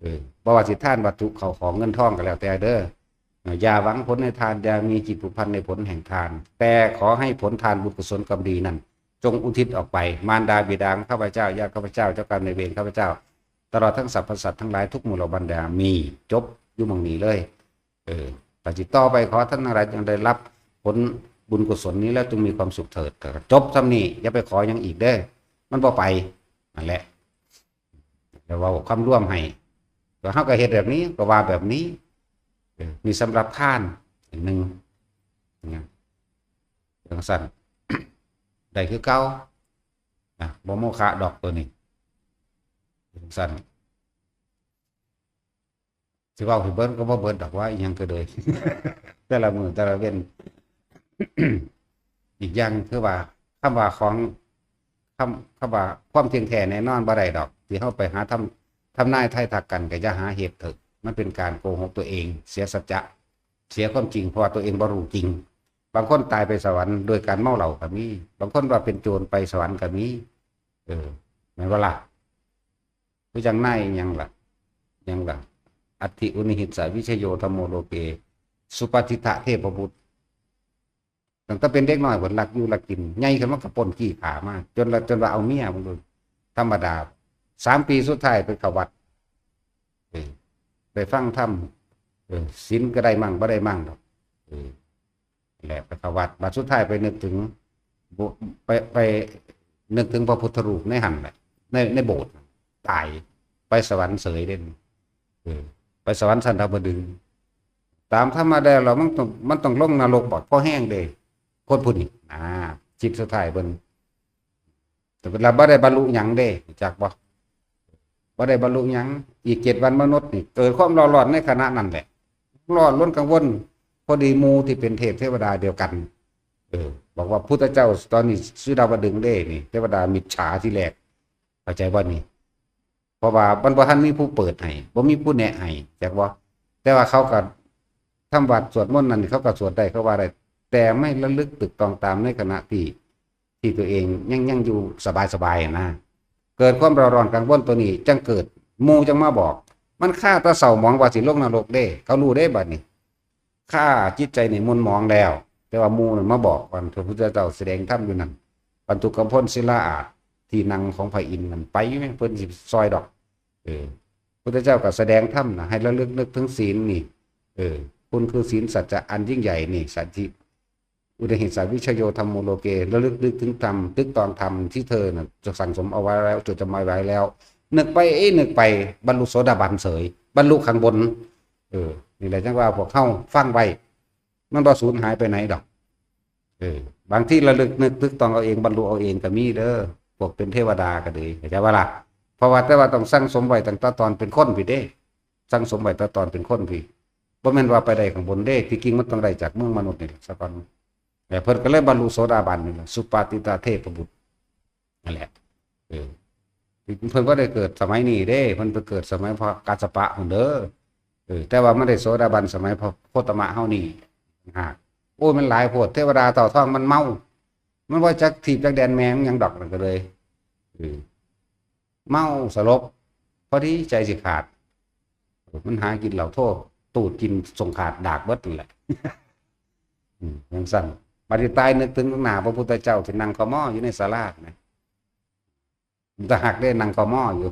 เออ บ่ว่าสิทานวัตถุเข้าของเงินทองก็แล้วแต่เด้อ อย่าหวังผลในทาน อย่ามีจิตผูกพันในผลแห่งทาน แต่ขอให้ผลทานบุญกุศลกรรมดีนั้น จงอุทิศออกไป มารดาบิดาของข้าพเจ้า ญาติข้าพเจ้า เจ้ากรรมนายเวรข้าพเจ้า ตลอดทั้งสรรพสัตว์ทั้งหลายทุกหมู่เหล่าบรรดา มี จบอยู่หม่องนี้เลย เออ แต่จิตต่อไปขอท่านทั้งหลายจงได้รับผลบุญกุศลนี้แล้วจงมีความสุขเถิด จบส่ำนี้ อย่าไปขอหยังอีกเด้อ มันบ่ไป นั่นแหละ แล้วเว้าคำรวมให้ ก็เฮาก็เฮ็ดแบบนี้ ก็ว่าแบบนี้ เออ มีสำหรับทานอันหนึ่ง นะ จังซั่น ได้คือเก่า นะ บ่โมฆะดอกตัวนี้ จังซั่น สิเว้าให้เบิดก็บ่เบิดดอกว่าอิหยังก็เลย แต่ละมื้อแต่ละเว็น อีกอย่างคือว่า คำว่าของ คำ คำว่าความเที่ยงแท้แน่นอนบ่ได้ดอก ที่เฮาไปหาทำ ทำนายทายทักกัน ก็อย่าหาเฮ็ดเถอะ มันเป็นการโกหกตัวเอง เสียสัจจะ เสียความจริง เพราะว่าตัวเองบ่รู้จริง บางคนตายไปสวรรค์โดยการเมาเหล้าก็มี บางคนว่าเป็นโจรไปสวรรค์ก็มี เออ แม่นบ่ล่ะ คือจั่งนายหยังล่ะ หยังล่ะ อัตถิอุนหิสสะวิชโยธัมโมโลเก สุปาทิฏฐะเทพบุตร ตั้งแต่เป็นเด็กน้อยพุ้นลักอยู่ลักกิน ใหญ่ขึ้นมาก็ปล้นจี้ฆ่ามา จนละ จนว่าเอาเมีย เบิ่งดู ธรรมดา สามปีสุดท้ายไปเข้าวัด เออ ไปฟังธรรม เออ ศีลก็ได้มั่งบ่ได้มั่งดอก เออ แหละ ไปเข้าวัด บัดสุดท้ายไปนึกถึง บุ ไป ไปนึกถึงพระพุทธรูปในหั่นแหละ ใน ในโบสถ์ ตาย ไปสวรรค์เสยเด้ เออ ไปสวรรค์ชั้นดาวดึงส์ ตามธรรมดาแล้วมันต้อง มันต้องลงนรกบ่ พอแฮงเด้ คนผู้นี้ อ่า จิตสุดท้ายเพิ่น แต่เวลาบ่ได้บรรลุหยังเด้ จักบ่ บ่ได้บรรลุหยัง อีกเจ็ดวันมนุษย์นี่ เกิดความร้อนๆในขณะนั้นแหละ ร้อนรนกังวล พอดีหมู่ที่เป็นเทพเทวดาเดียวกัน เออ บอกว่าพุทธเจ้าตอนนี้อยู่ดาวดึงส์เด้นี่ เทวดามิจฉาทีแรก เข้าใจบ่นี่ เพราะว่ามันบ่ทันมีผู้เปิดให้ บ่มีผู้แนะให้ จักบ่ แต่ว่าเขาก็ ทำวัตรสวดมนต์นั่นเขาก็สวดได้ เขาว่าได้ แต่ไม่ระลึกตึกตรองตามในขณะที่ ที่ตัวเองยัง ยังอยู่สบายๆนะ เกิดความร้อนๆกังวลตัวนี้ จั่งเกิด หมู่จั่งมาบอก มันฆ่าตาเศร้าหมองว่าสิลงนรกเด้ เขารู้เด้บัดนี้ ฆ่าจิตใจนี่หม่นหมองแล้ว แต่ว่าหมู่นั่นมาบอกก่อน พระพุทธเจ้าแสดงธรรมอยู่นั่น ปันตุกำพลศิลาอาสน์ ที่นั่งของพระอินทร์นั่น ไปอยู่แม่น เพิ่นสิซอยดอก เออ พุทธเจ้าก็แสดงธรรมนะ ให้ระลึกนึกถึงศีลนี่ เออ คุณคือศีลสัจจะอันยิ่งใหญ่นี่ สันติ อุนหิสสะวิชโยธัมโมโลเก ระลึกนึกถึงธรรม ตึกตรองธรรมที่เธอน่ะจะสั่งสมเอาไว้แล้ว จดจำเอาไว้แล้ว นึกไป เอ๊ะ นึกไป บรรลุโสดาบันเสย บรรลุข้างบน เออ นี่แหละจั่งว่าพวกเฮาฟังไว้ มันบ่สูญหายไปไหนดอก เออ บางทีระลึกนึกตึกตรองเอาเอง บรรลุเอาเองก็มีเด้อ พวกเป็นเทวดาก็ดี เข้าใจบ่ล่ะ เพราะว่า แต่ว่าต้องสั่งสมไว้ตั้งแต่ตอนเป็นคนพี้เด้ สั่งสมไว้แต่ตอนเป็นคนพี้ บ่แม่นว่าไปได้ข้างบนเด้ ที่จริงมันต้องได้จากเมืองมนุษย์นี่แหละซะก่อน แต่เพิ่นก็เลยบรรลุโสดาบันนี่แหละ สุปาทิฏฐะเทพบุตร นั่นแหละ เออ เพิ่นบ่ได้เกิดสมัยนี้เด้ เพิ่นไปเกิดสมัยพระกัสสปะพุ้นเด้อ เออ แต่ว่ามันได้โสดาบันสมัยพระโคตมะเฮานี่ หาก โอ้ย มันหลายโพด เทวดาเต่าทองมันเมา มันบ่จักทีบจักแดนแม่นหยังดอก นั่นก็เลย เออ เมาสลบ พอดีใจสิขาด มันหากินเหล้าโท ตูดกินส่งขาดดากเบิดนั่นแหละ อืม จั่งซั้น บัดนี้ตายนึกถึงหน้าพระพุทธเจ้าที่นั่งขมออยู่ในศาลานะ มันตะหักได้นั่งขมออยู่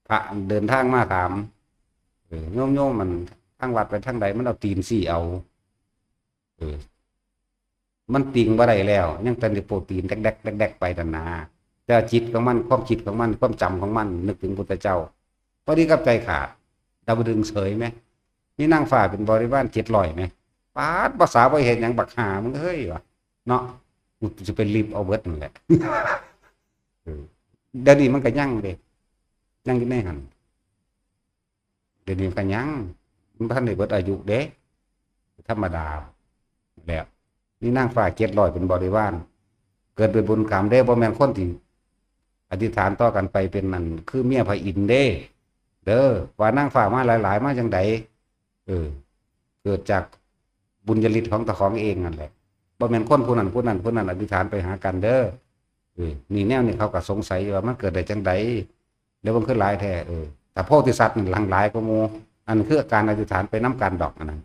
พระเดินทางมาถาม เออ โยม โยม มันทางวัดไปทางใด มันเอาตีนซี่เอา เออ มันติ่งบ่ได้แล้ว ยังแต่ได้โปรตีนแดกๆๆๆไปนั่นนะ แต่จิตของมัน ความคิดของมัน ความจำของมัน นึกถึงพุทธเจ้า พอดีกับใจขาด ดาวดึงส์เสยไหม มีนางฟ้าเป็นบริวารเจ็ดร้อยไหม ปาด ภาษาบ่เห็นหยัง บักห่ามึงเฮ้ยวะ เนาะ กูจะไปลิบเอาเบิดนั่นแหละ เออ เดี๋ยวนี้มันก็ยังเด้ ยังอยู่ในหั่น เดี๋ยวนี้ก็ยัง มันบ่ทันได้เบิดอายุเด้ ธรรมดา แล้ว นี่นางฟ้าเจ็ดร้อยเป็นบริวาร เกิดด้วยบุญกรรมเด้ บ่แม่นคนที่อธิษฐานต่อกันไปเป็นนั่น คือเมียพระอินทร์เด้ เด้อ ว่านางฟ้ามาหลายๆ มาจั่งใด เออ เกิดจากบุญญาฤทธิ์ของเจ้าของเองนั่นแหละ บ่แม่นคนผู้นั้นผู้นั้นผู้นั้นอธิษฐานไปหากันเด้อ เออ นี่แนวนี้เขาก็สงสัยอยู่ว่ามันเกิดได้จั่งใด แล้วมันคือหลายแท้ เออ ถ้าโพธิสัตว์นี่หลั่งหลายกว่าหมู่ อันคือการอธิษฐานไปนำกันดอกอันนั้น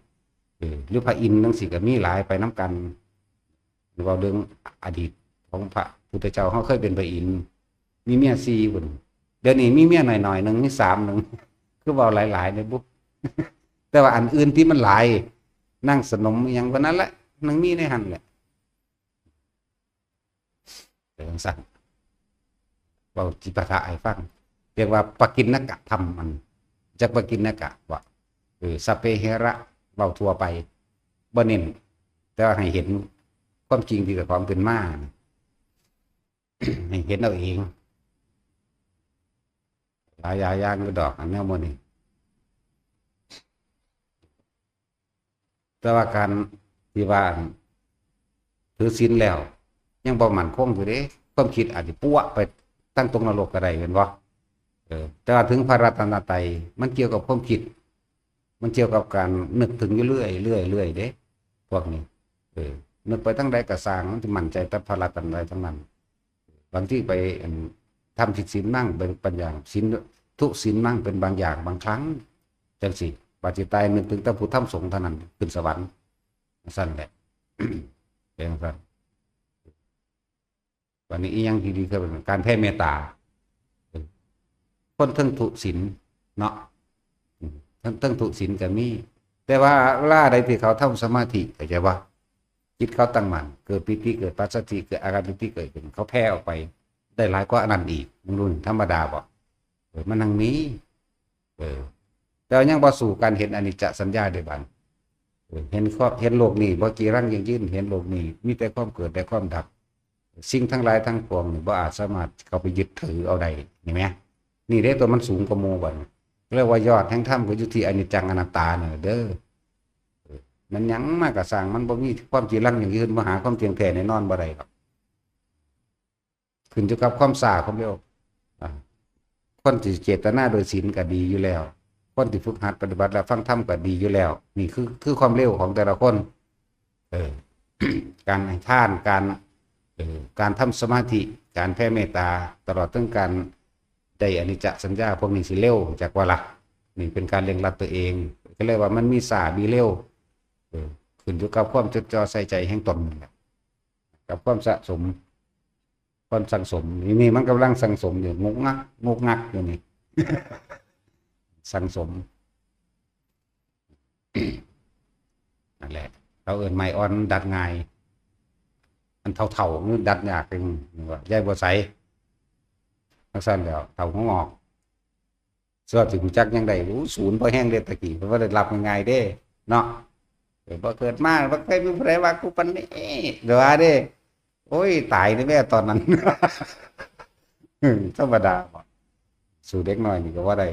เออ หรือพระอินทร์จั่งซี้ก็มีหลายไปนำกัน เว้าเรื่องอดีตของพระพุทธเจ้า เฮาเคยเป็นพระอินทร์ มีเมียสี่พุ้น เดี๋ยวนี้มีเมียหน่อยๆหนึ่ง มีสามหนึ่ง คือเว้าหลายๆในบุ แต่ว่าอันอื่นที่มันหลาย นางสนมอิหยังพวกนั้นแหละ นางมีในหั่นแหละ เออ จั่งซั้น เว้าจิปาถะให้ฟัง เรียกว่าปกิณณกะธรรมมัน จักปกิณณกะวะ เออ สัพเพเหระ เว้าทั่วไป บ่เน้น แต่ว่าให้เห็นความจริงที่เจ้าของเป็นมา ให้เห็นเอาเอง หลายอย่างอยู่ดอก อันแนวหมู่นี้ แต่ว่าการที่ว่าถือศีลแล้ว ยังบ่มั่นคงอยู่เด้ ความคิดอาจจะปั๊วไปตั้งตกนรกก็ได้ แม่นบ่ เออ แต่ว่าถึงพระรัตนตรัย มันเกี่ยวกับความคิด มันเกี่ยวกับการนึกถึงอยู่เรื่อยเรื่อยเรื่อยเด้ พวกนี้ เออ นึกไปทางใดก็ซ่าง มันสิมั่นใจแต่พระรัตนตรัยทั้งนั้น บางทีไป อัน ทำผิดศีลมั่งเป็นบางอย่าง ศีล ทุศีลมั่งเป็นบางอย่างบางครั้ง จังสิ บาดสิตายนึกถึงแต่พุทธธรรมสงฆ์เท่านั้น ขึ้นสวรรค์ ซั่นแหละ เป็นซั่น วันนี้อีหยังที่ดีคือการแผ่เมตตา คนเทิงทุศีลเนาะ อืม เทิง เทิงทุศีลก็มี แต่ว่าเวลาใดที่เขาทำสมาธิ เข้าใจบ่ จิตเขาตั้งมั่น เกิดปีติ เกิดปัสสัทธิ เกิดอาการปีติ เกิดขึ้น เขาแผ่ออกไป ได้หลายกว่าอันนั้นอีก มึงรู้ธรรมดาบ่ เออ มันนั่งมี เออ แต่ว่ายังบ่สู้การเห็นอนิจจสัญญาได้บัด เออ เห็นความ เห็นโลกนี้บ่จีรังยั่งยืน เห็นโลกนี้มีแต่ความเกิดและความดับ สิ่งทั้งหลายทั้งปวงนี่บ่อาจสามารถเข้าไปยึดถือเอาได้ เห็นไหม นี่เด้ตัวมันสูงกว่าหมู่บัดนี้ เรียกว่ายอดแห่งธรรมก็อยู่ที่อนิจจังอนัตตาเนี่ยเด้อ เออ มันหยังมากะซ่าง มันบ่มีความจีรังยั่งยืน บ่หาความเที่ยงแท้แน่นอนบ่ได้หรอก ขึ้นอยู่กับความช้าความเร็ว อ่า คนที่เจตนาโดยศีลก็ดีอยู่แล้ว คนที่ฝึกหัดปฏิบัติและฟังธรรมก็ดีอยู่แล้ว นี่คือ คือความเร็วของแต่ละคน เออ การให้ทาน การ เออ การทำสมาธิ การแผ่เมตตา ตลอดถึงการได้อนิจจสัญญา พวกนี้สิเร็ว จักว่าล่ะ นี่เป็นการเร่งรัดตัวเอง ก็เลยว่ามันมีช้ามีเร็ว เออ ขึ้นอยู่กับความจดจ่อใส่ใจแห่งตนนั่นแหละ กับความสะสม ความสั่งสม นี่ นี่มันกำลังสั่งสมอยู่ งุกงัก งุกงักอยู่นี่ สั่งสม นั่นแหละ เขาเอิ้นไม้อ่อนดัดง่าย อันเฒ่าๆ มันดัดยากเอง นี่ว่ายายบัวใส จั่งซั่นแหล้ว เฒ่าหัวงอก ส่วนสิรู้จักยังได้ โอ้ ศูนย์พอแฮงเด้ ตะกี้ เพราะว่าได้รับง่ายๆ เด้ เนาะ เออ บ่เกิดมา บ่เคยมีผู้ใดว่ากูปานนี้ เด้อว่าเด้ โอ้ย ตายเด้แม่ตอนนั้น ธรรมดาบ่ สู้เด็กน้อยนี่ก็บ่ได้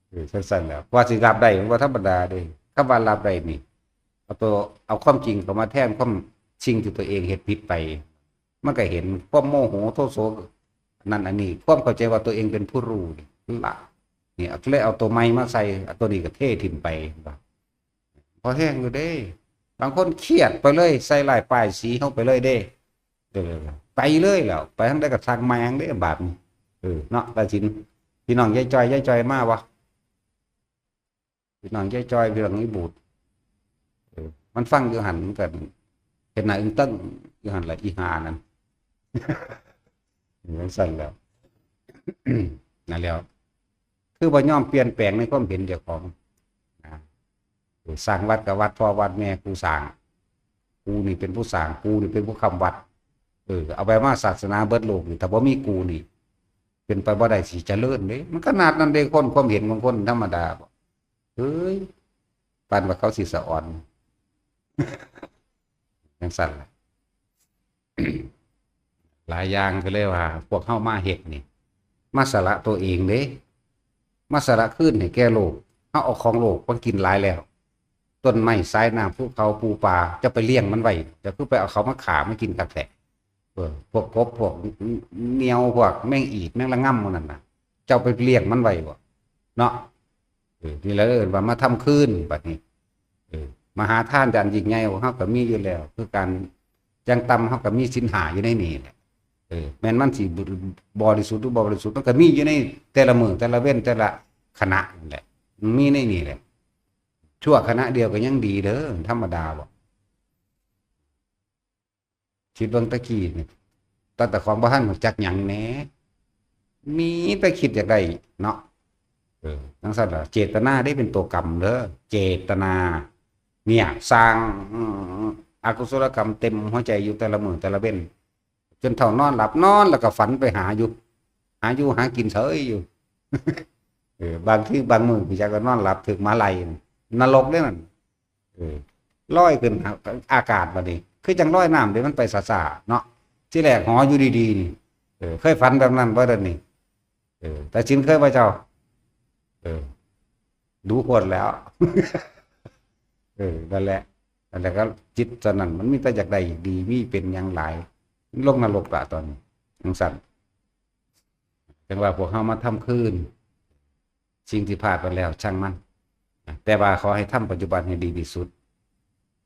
เออ จั่งซั่นแหล้ว กว่าสิรับได้มันบ่ธรรมดาเด้ คำว่ารับได้นี่ เอาตัว เอาความจริงเข้ามาแทนความ สิ่งที่ตัวเองเฮ็ดผิดไป มันก็เห็นความโมโหโทโส นั่นอันนี้ ความเข้าใจว่าตัวเองเป็นผู้รู้นี่ละ นี่ ก็เลยเอาตัวใหม่มาใส่ เอาตัวนี้ก็เทถิ่มไป พอแฮงอยู่เด้ บางคนเครียดไปเลย ใส่ร้ายป้ายสีเฮาไปเลยเด้ เออ ไปเลยแหล้ว ไปทางใดก็ช่างแม่งเด้ บาดนี้ เออ เนาะ ตาสิน พี่น้องยายจอย ยายจอยมาบ่ พี่น้องยายจอย พี่น้องอีบูด เออ มันฟังอยู่หั่น มันก็เฮ็ดหน้าอึ้งตึงอยู่หั่นแหละ อีห่านั่น จั่งซั่นแหล้ว นั่นแหล้ว คือบ่ยอมเปลี่ยนแปลงในความเห็นเจ้าของ นะ เออ สร้างวัดก็วัดพ่อวัดแม่กูสร้าง กูนี่เป็นผู้สร้าง กูนี่เป็นผู้ค้ำวัด เออ เอาไปมาศาสนาเบิดโลกนี่ ถ้าบ่มีกูนี่ เป็นไปบ่ได้สิเจริญเด้ มันขนาดนั้นเด้ คน ความเห็นของคนธรรมดาบ่ เฮ้ย ปานว่าเขาสิสะออน จั่งซั่นล่ะ หลายอย่างก็เลยว่า พวกเฮามาเฮ็ดนี่ มาสละตัวเองเด้ มาสละคืนให้แก่โลก เฮาเอาของโลกมากินหลายแล้ว ต้นไม้ สายน้ำ ภูเขา ปูปลา จะไปเลี้ยงมันไว้ จะคือไปเอาเขามาฆ่ามากินคักแท้ เออ พวกกบ พวกเหยี่ยว พวกแมงอีด แมงระงำหมู่นั่นน่ะ เจ้าไปเลี้ยงมันไว้บ่ เนาะ เออ นี่แหละเอิ้นว่ามาทำคืนบัดนี้ เออ มหาทานอันยิ่งใหญ่ของเฮาก็มีอยู่แล้ว คือการ อย่างต่ำเฮาก็มีศีลห้าอยู่ในนี่แหละ เออ แม่นมันสิบริสุทธิ์หรือบ่บริสุทธิ์ มันก็มีอยู่ในแต่ละมื้อ แต่ละเว็น แต่ละขณะนั่นแหละ มันมีในนี่แหละ ชั่วขณะเดียวก็ยังดีเด้อ ธรรมดาบ่ คิดเบิ่งตะกี้นี่ ตั้งแต่ของบ่ทันรู้จักหยังแหน่ มีแต่คิดอยากได้เนาะ เออ จั่งซั่นล่ะ เจตนาได้เป็นตัวกรรมเด้อ เจตนา เนี่ย สร้าง อืม อกุศลกรรมเต็มหัวใจอยู่แต่ละมื้อแต่ละเว็น จนเฒ่านอนหลับ นอนแล้วก็ฝันไปหาอยู่ หาอยู่หากินเฉยอยู่ เออ บางทีบางมื้อพี่จักก็นอนหลับ ถืกหมาไล่ นรกเด้นั่น เออ ลอยขึ้นอากาศบัดนี้ คือจั่งลอยน้ำเด้ มันไปช้าๆ เนาะ ทีแรกหออยู่ดีๆ นี่ เออ เคยฝันแบบนั้นบ่เด้อนี่ เออ ตาสินเคยบ่เจ้า เออ ดูโพดแล้ว เออ นั่นแหละ นั่นแหละ ก็จิตตอนนั้นมันมีแต่อยากได้ดี มีเป็นหยังหลาย ลงนรกละตอนนี้ จั่งซั่น จั่งว่าพวกเฮามาทำคืน สิ่งที่พลาดไปแล้วช่างมัน แต่ว่าขอให้ทำปัจจุบันให้ดีที่สุด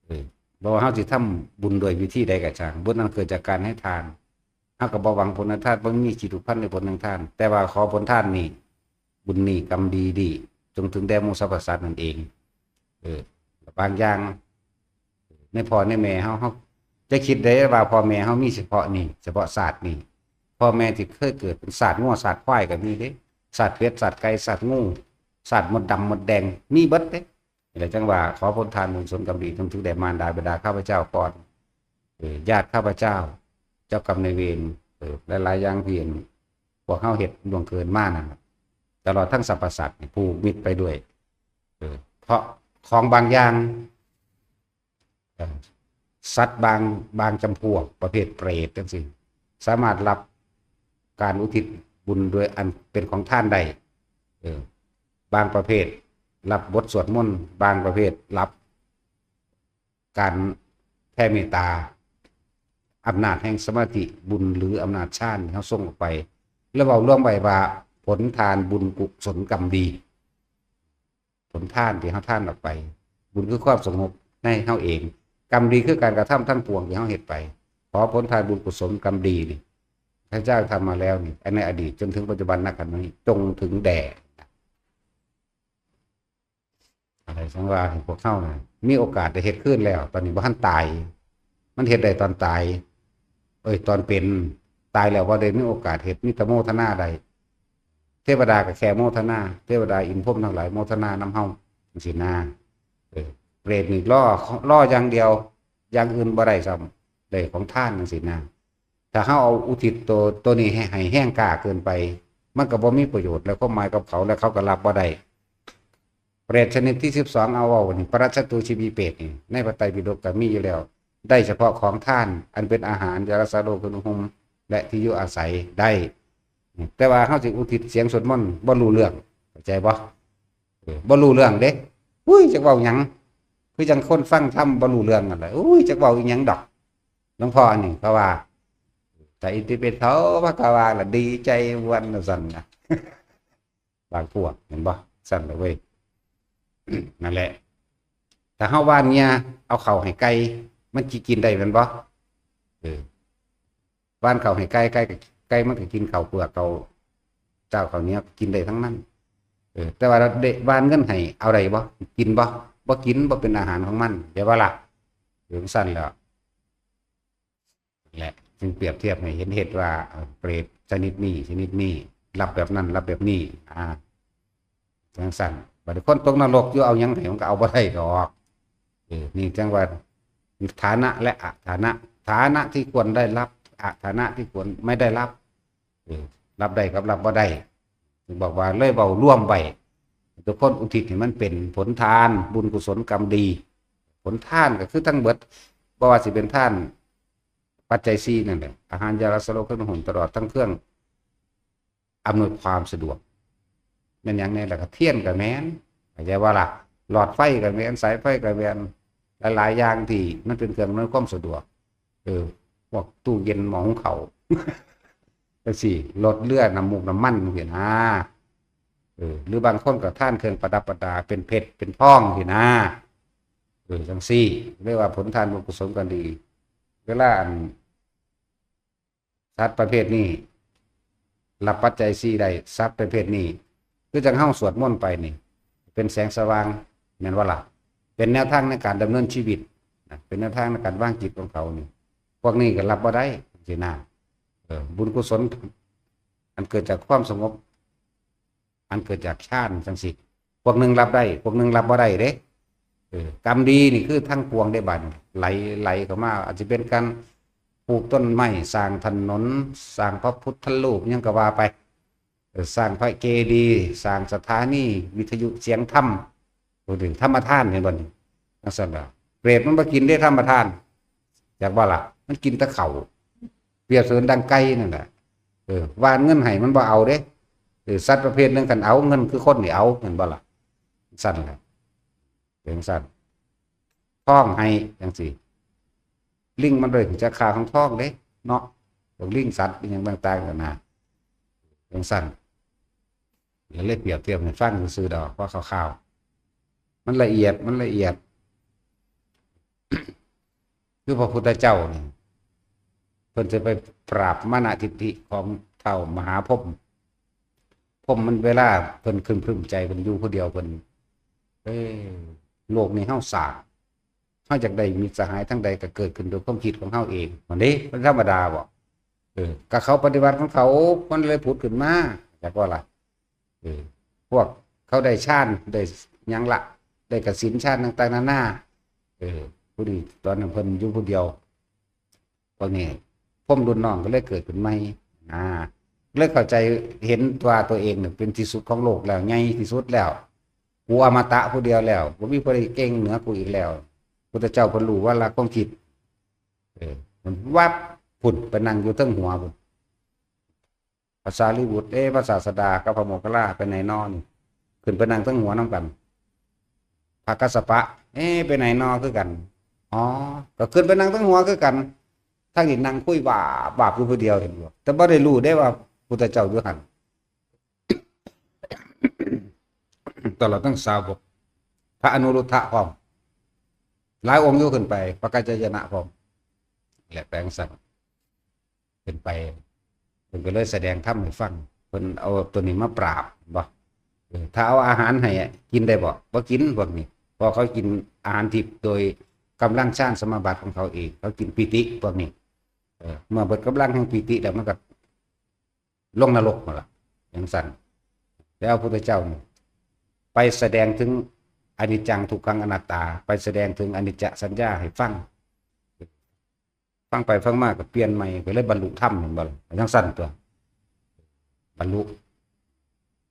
เออ บ่ว่าเฮาสิทำบุญด้วยวิธีใดก็ช่าง บุญนั้นเกิดจากการให้ทาน เฮาก็บ่หวังผลทางทาน บ่มีจิตผูกพันในผลทางทาน แต่ว่าขอผลทานนี้ บุญนี้กรรมดีนี้ จงถึงแด่หมู่สรรพสัตว์นั่นเอง เออ บางอย่าง ในพ่อในแม่เฮา เฮาจะคิดได้ว่าพ่อแม่เฮามีเฉพาะนี้ เฉพาะชาตินี้ พ่อแม่ที่เคยเกิดเป็นชาติงัวชาติควายก็มีเด้ ชาติเป็ด ชาติไก่ ชาติงู ชาติมดดำมดแดง มีเบิดเด้ นี่แหละจั่งว่าขอผลทานบุญกุศลกรรมดี จงถึงแด่มารดาบิดาข้าพเจ้าก่อน เออ ญาติข้าพเจ้า เจ้ากรรมนายเวร เออ หลายๆอย่างที่พวกเฮาเฮ็ดล่วงเกินมานั่นน่ะ ตลอดทั้งสรรพสัตว์นี่ผูกมิตรไปด้วย เออ เพราะของบางอย่าง เอ่อ สัตว์บาง บางจำพวกประเภทเปรตจั่งซี้ สามารถรับการอุทิศบุญโดยอันเป็นของทานได้ เออ บางประเภทรับบทสวดมนต์ บางประเภทรับการแผ่เมตตา อำนาจแห่งสมาธิบุญหรืออำนาจฌานที่เฮาส่งออกไป แล้วเว้ารวมไว้ว่าผลทานบุญกุศลกรรมดี ผลทานที่เฮาทานออกไป บุญคือความสงบในเฮาเอง กรรมดีคือการกระทำทั้งปวงที่เฮาเฮ็ดไป ขอผลทานบุญกุศลกรรมดีนี่ พระเจ้าทำมาแล้วนี่ ในอดีตจนถึงปัจจุบัน ณ ขณะนี้ จงถึงแด่ อะไรสังว่าพวกเฮานะ มีโอกาสได้เฮ็ดคืนแล้ว ตอนนี้บ่ทันตาย มันเฮ็ดได้ตอนตาย เอ้ย ตอนเป็น ตายแล้วบ่ได้มีโอกาสเฮ็ด มีแต่โมทนาได้ เทวดาก็แค่โมทนา เทวดาอินทร์พรหมทั้งหลายโมทนานำเฮา จั่งซี้นะ เออ เปรตนี่รอ รออย่างเดียว อย่างอื่นบ่ได้ซ้ำ ได้ของทานจั่งซี้นะ ถ้าเฮาเอาอุทิศตัว ตัวนี้ให้ ให้แฮงกล้าเกินไป มันก็บ่มีประโยชน์ แล้วความหมายกับเขา แล้วเขาก็รับบ่ได้ เปรตชนิดที่สิบสอง เอาเว้านี่ ปรัชญ์ศัตรูชีวีเปรตนี่ ในพระไตรปิฎกก็มีอยู่แล้ว ได้เฉพาะของทาน อันเป็นอาหาร ยารักษาโรค เครื่องนุ่งห่ม และที่อยู่อาศัยได้ แต่ว่าเฮาสิอุทิศเสียงสวดมนต์บ่รู้เรื่อง เข้าใจบ่ เออ บ่รู้เรื่องเด้ อุ้ย จักเว้าหยัง คือจั่งคนฟังธรรมบ่รู้เรื่องนั่นแหละ อุ้ย จักเว้าอีหยังดอก หลวงพ่ออันนี้เขาว่า แต่อิติปิโสภะคะวาละดีใจม่วนว่าซั่นนะ บางพวก เห็นบ่ ซั่นละเว้ย นั่นแหละ ถ้าเฮาหว่านเงี่ย เอาเข้าให้ไก่ มันสิกินได้แม่นบ่ เออ หว่านเข้าให้ไก่ ไก่ก็ ไก่มันก็กินข้าวเปลือก ข้าวเจ้าข้าวเหนียว กินได้ทั้งนั้น เออ แต่ว่าเราได้หว่านเงินให้ เอาได้บ่ กินบ่ บ่กิน บ่เป็นอาหารของมัน เข้าใจบ่ล่ะ เออ ซั่นแหละ และจึงเปรียบเทียบให้เห็นเหตุว่า เอ่อ เปรตชนิดนี้ ชนิดนี้ รับแบบนั้น รับแบบนี้ อ่า จั่งซั่น บัดนี้คนตกนรกอยู่ เอาหยังให้มันก็เอาบ่ได้ดอก เออ นี่จั่งว่า ฐานะและอฐานะ ฐานะที่ควรได้รับ อฐานะที่ควรไม่ได้รับ เออ รับได้กับรับบ่ได้ ถึงบอกว่าเลยเว้ารวมไว้ ทุกคนอุทิศให้มันเป็นผลทาน บุญกุศลกรรมดี ผลทานก็คือทั้งเบิด บ่ว่าสิเป็นทานปัจจัยสี่นั่นแหละ อาหาร ยารักษาโรค เครื่องนุ่งห่ม ตลอดทั้งเครื่องอำนวยความสะดวก แม่นหยังแน่ล่ะ ก็เทียนก็แม่น เข้าใจบ่ล่ะ หลอดไฟก็แม่น สายไฟก็แม่น หลายๆอย่างที่มันเป็นเครื่องอำนวยความสะดวก เออ พวกตู้เย็น หม้อหุงข้าว จั่งซี้ รถเรือ น้ำมูกน้ำมันจั่งซี้นะ เออ หรือบางคนก็ทานเครื่องประดับประดา เป็นเพชรเป็นทองจั่งซี้นะ เออ จั่งซี้ เรียกว่าผลทานบุญกุศลกรรมดี เวลาอัน สัตว์ประเภทนี้ รับปัจจัยสี่ได้ สัตว์ประเภทนี้ คือจั่งเฮาสวดมนต์ไปนี่ เป็นแสงสว่าง แม่นบ่ล่ะ เป็นแนวทางในการดำเนินชีวิตนะ เป็นแนวทางในการวางจิตของเขานี่ พวกนี้ก็รับบ่ได้จั่งซี้นะ เออ บุญกุศล อันเกิดจากความสงบ อันเกิดจากฌานจั่งซี้ พวกหนึ่งรับได้ พวกหนึ่งรับบ่ได้เด้ เออ กรรมดีนี่คือทั้งปวงได้บัดนี้ ไหล ไหลเข้ามา อาจจะเป็นการปลูกต้นไม้ สร้างถนน สร้างพระพุทธรูป หยังก็ว่าไป เออ สร้างพระเจดีย์ สร้างสถานีวิทยุเสียงธรรม พูดถึงธรรมทาน เห็นบ่นี่ จั่งซั่นล่ะ เปรตมันบ่กินเด้ธรรมทาน จักบ่ล่ะ มันกินแต่ข้าว เปรียบเสมือนดังไก่นั่นแหละ เออ หว่านเงินให้มันบ่เอาเด้ เออ สัตว์ประเภทหนึ่งคันเอา เงินคือคนนี่เอา แม่นบ่ล่ะ ซั่นแหละ เป็นซั่น ทองให้จั่งซี้ ลิงมันบ่ได้รู้จักค่าของทองเด้ เนาะ พวกลิงสัตว์อิหยังต่างๆนานา จั่งซั้น ก็เลยเปรียบเทียบให้ฟังซื่อๆดอก ว่าคร่าวๆ มันละเอียด มันละเอียด คือพระพุทธเจ้านี่ เพิ่นจะไปปราบมานะทิฏฐิของท้าวมหาพรหม พรหมมันเวลาเพิ่นครึ้มๆใจ เพิ่นอยู่ผู้เดียว เพิ่น เอ้ย โลกนี้เฮาสร้าง เฮาอยากได้มิตรสหายทางใดก็เกิดขึ้นโดยความคิดของเฮาเอง มันเด้ มันธรรมดาบ่ เออ ก็เขาปฏิบัติของเขา มันเลยผุดขึ้นมา จักว่าล่ะ เออ พวกเขาได้ฌาน ได้หยังละ ได้กสิณฌานต่างๆนานา เออ ผู้นี้ตอนนั้นเพิ่นอยู่ผู้เดียว พวกนี้ พรหมรุ่นน้องก็เลยเกิดขึ้นใหม่ อ่า เลยเข้าใจเห็นว่าตัวเองเนี่ยเป็นที่สุดของโลกแล้ว ใหญ่ที่สุดแล้ว กูอมตะผู้เดียวแล้ว บ่มีผู้ใดเก่งเหนือกูอีกแล้ว พุทธเจ้าเพิ่นรู้ว่าละความคิด เออ มันวับ พุ้นไปนั่งอยู่เทิงหัวพุ้น พระสารีบุตร เอ๊ะ พระศาสดากับพระโมคคัลลาไปไหนน้อนี่ ขึ้นไปนั่งเทิงหัวนำกัน พระกัสสปะ เอ๊ะ ไปไหนน้อคือกัน อ๋อ ก็ขึ้นไปนั่งเทิงหัวคือกัน ทั้งนี้นั่งคุยบาบๆอยู่ผู้เดียว เห็นบ่ แต่บ่ได้รู้เด้ว่าพุทธเจ้าอยู่หั่น ตลอดทั้งสาวก พระอนุรุทธะพร้อม หลายองค์อยู่ขึ้นไป พระกัจจายนะพร้อม และแปลงสัน ขึ้นไป เพิ่นก็เลยแสดงธรรมให้ฟัง เพิ่นเอาตัวนี้มาปราบ บ่ เออ ถ้าเอาอาหารให้อะ กินได้บ่ บ่กินพวกนี้ เพราะเขากินอาหารทิพย์โดยกำลังฌานสมาบัติของเขาเอง เขากินปีติพวกนี้ เออ เมื่อเบิดกำลังแห่งปีติแล้วมันก็ลงนรกหมดละ จั่งซั้น แล้วพระพุทธเจ้านี่ไปแสดงถึงอนิจจังทุกขังอนัตตา ไปแสดงถึงอนิจจสัญญาให้ฟัง ฟังไปฟังมาก็เปลี่ยนใหม่ ก็เลยบรรลุธรรม เห็นบ่ล่ะ จั่งซั้นตัว บรรลุ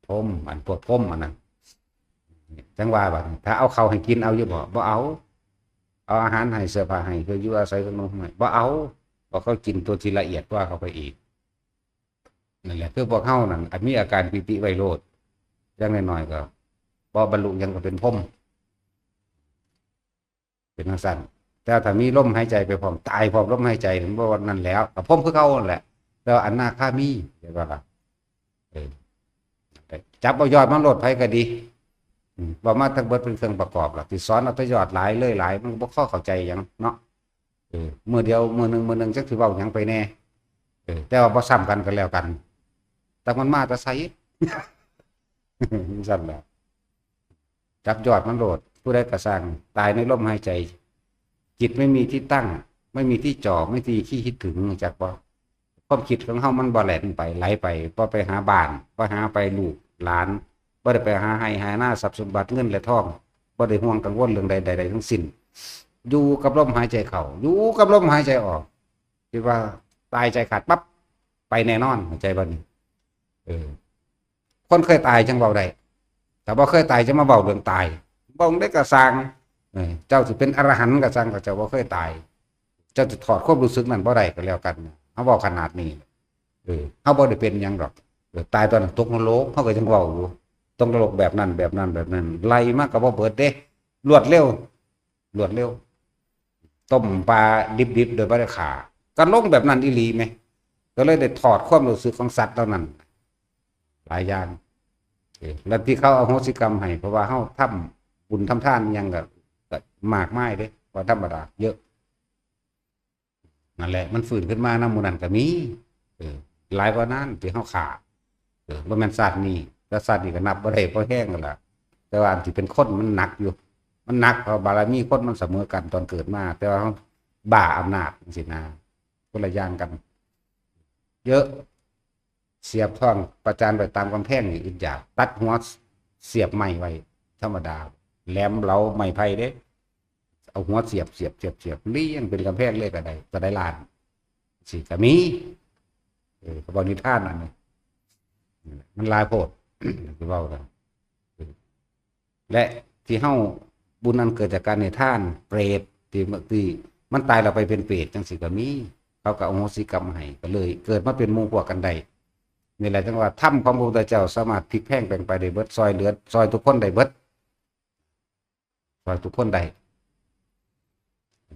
พรหม อันพวกพรหมอันนั้น จั่งว่าบัดนี้ ถ้าเอาข้าวให้กินเอาอยู่บ่ บ่เอา เอาอาหารให้ เสื้อผ้าให้ เครื่องอยู่อาศัยเครื่องนุ่งให้ บ่เอา เพราะเขากินตัวที่ละเอียดกว่าเข้าไปอีก นั่นแหละ คือพวกเฮานั่น อันมีอาการปีติไว้โลด อย่างน้อยๆก็ บ่บรรลุหยังก็เป็นพรหม เป็นจั่งซั้น แต่ถ้ามีลมหายใจไปพร้อม ตายพร้อมลมหายใจ มันบ่ว่านั่นแล้ว ก็พรหมคือเก่านั่นแหละ แต่ว่าอนาคามี เห็นบ่ล่ะ เออ จับเอายอดมันโลด ไผก็ดี อืม เว้ามาทั้งเบิดเป็นเครื่องประกอบล่ะ ที่สอนเอาแต่ยอดหลายเลยหลาย มันก็บ่พอเข้าใจหยังเนาะ เออ มื้อเดียว มื้อหนึ่ง มื้อหนึ่ง จักสิเว้าหยังไปแน่ เออ แต่ว่าบ่ซ้ำกันก็แล้วกัน แต่มันมาแต่ไส จั่งซั้นแหละ จับยอดมันโลด ผู้ใดก็ซ่าง ตายในลมหายใจ จิตไม่มีที่ตั้ง ไม่มีที่จ่อ ไม่มีที่คิดถึง รู้จักบ่ ความคิดของเฮามันบ่แล่นไป ไหลไป บ่ไปหาบ้าน บ่หาไปลูกหลาน บ่ได้ไปหาไร่หานา ทรัพย์สมบัติเงินและทอง บ่ได้ห่วงกังวลเรื่องใดๆทั้งสิ้น อยู่กับลมหายใจเข้า อยู่กับลมหายใจออก คิดว่าตายใจขาดปั๊บ ไปแน่นอน เข้าใจบ่นี่ เออ คนเคยตายจั่งเว้าได้ ถ้าบ่เคยตายจะมาเว้าเรื่องตาย เว้าได้ก็ซ่าง เออ เจ้าสิเป็นอรหันต์ก็ซ่าง ก็เจ้าบ่เคยตาย เจ้าสิถอดความรู้สึกนั้นบ่ได้ก็แล้วกัน เฮาเว้าขนาดนี้ เออ เฮาบ่ได้เป็นหยังดอก เออ ตายตอนนั้นตกนรก เฮาก็ยังเว้าอยู่ ตกนรกแบบนั้น แบบนั้น แบบนั้น ไล่มาก็บ่เบิดเด้ รวดเร็ว รวดเร็ว ต้มปลาดิบๆ โดยบ่ได้ฆ่า ก็ลงแบบนั้นอีหลีแหม ก็เลยได้ถอดความรู้สึกของสัตว์เหล่านั้น หลายอย่าง เออ แล้วที่เขาอโหสิกรรมให้ เพราะว่าเฮาทำบุญทำทานหยังก็ ก็มากมายเด้ บ่ธรรมดา เยอะ นั่นแหละ มันฟื้นขึ้นมานำหมู่นั้นก็มี เออ หลายกว่านั้นที่เฮาฆ่า เออ บ่แม่นชาตินี้ แต่ชาตินี้ก็นับบ่ได้ พอแฮงนั่นล่ะ แต่ว่าอันที่เป็นคนมันหนักอยู่ มันหนัก เพราะบารมีคนมันเสมอกันตอนเกิดมา แต่ว่าเฮาบ้าอำนาจจั่งซี้นะ คนละอย่างกัน เยอะ เสียบท้องประจานไว้ตามกำแพงนี่อึดอยาก ตัดหัวเสียบไม้ไว้ ธรรมดา แหลมเหลาไม้ไผ่เด้ เอาหัวเสียบ เสียบ เสียบ เสียบ เรียงเป็นกำแพงเลยก็ได้ ก็ได้ล้าน สิก็มี เออ เขาบอกนิทานอันนี้ มันหลายโพด สิเว้ากัน และที่เฮา บุญอันเกิดจากการให้ทาน เปรตที่ ที่มันตายแล้วไปเป็นเปรตจั่งซี้ก็มี เขาก็อโหสิกรรมให้ ก็เลยเกิดมาเป็นหมู่พวกกันได้ นี่แหละจั่งว่าธรรมของพระพุทธเจ้าสามารถพลิกแพลงแปลงไปได้เบิด ซ่อยเหลือ ซ่อยทุกคนได้เบิด ซ่อยทุกคนได้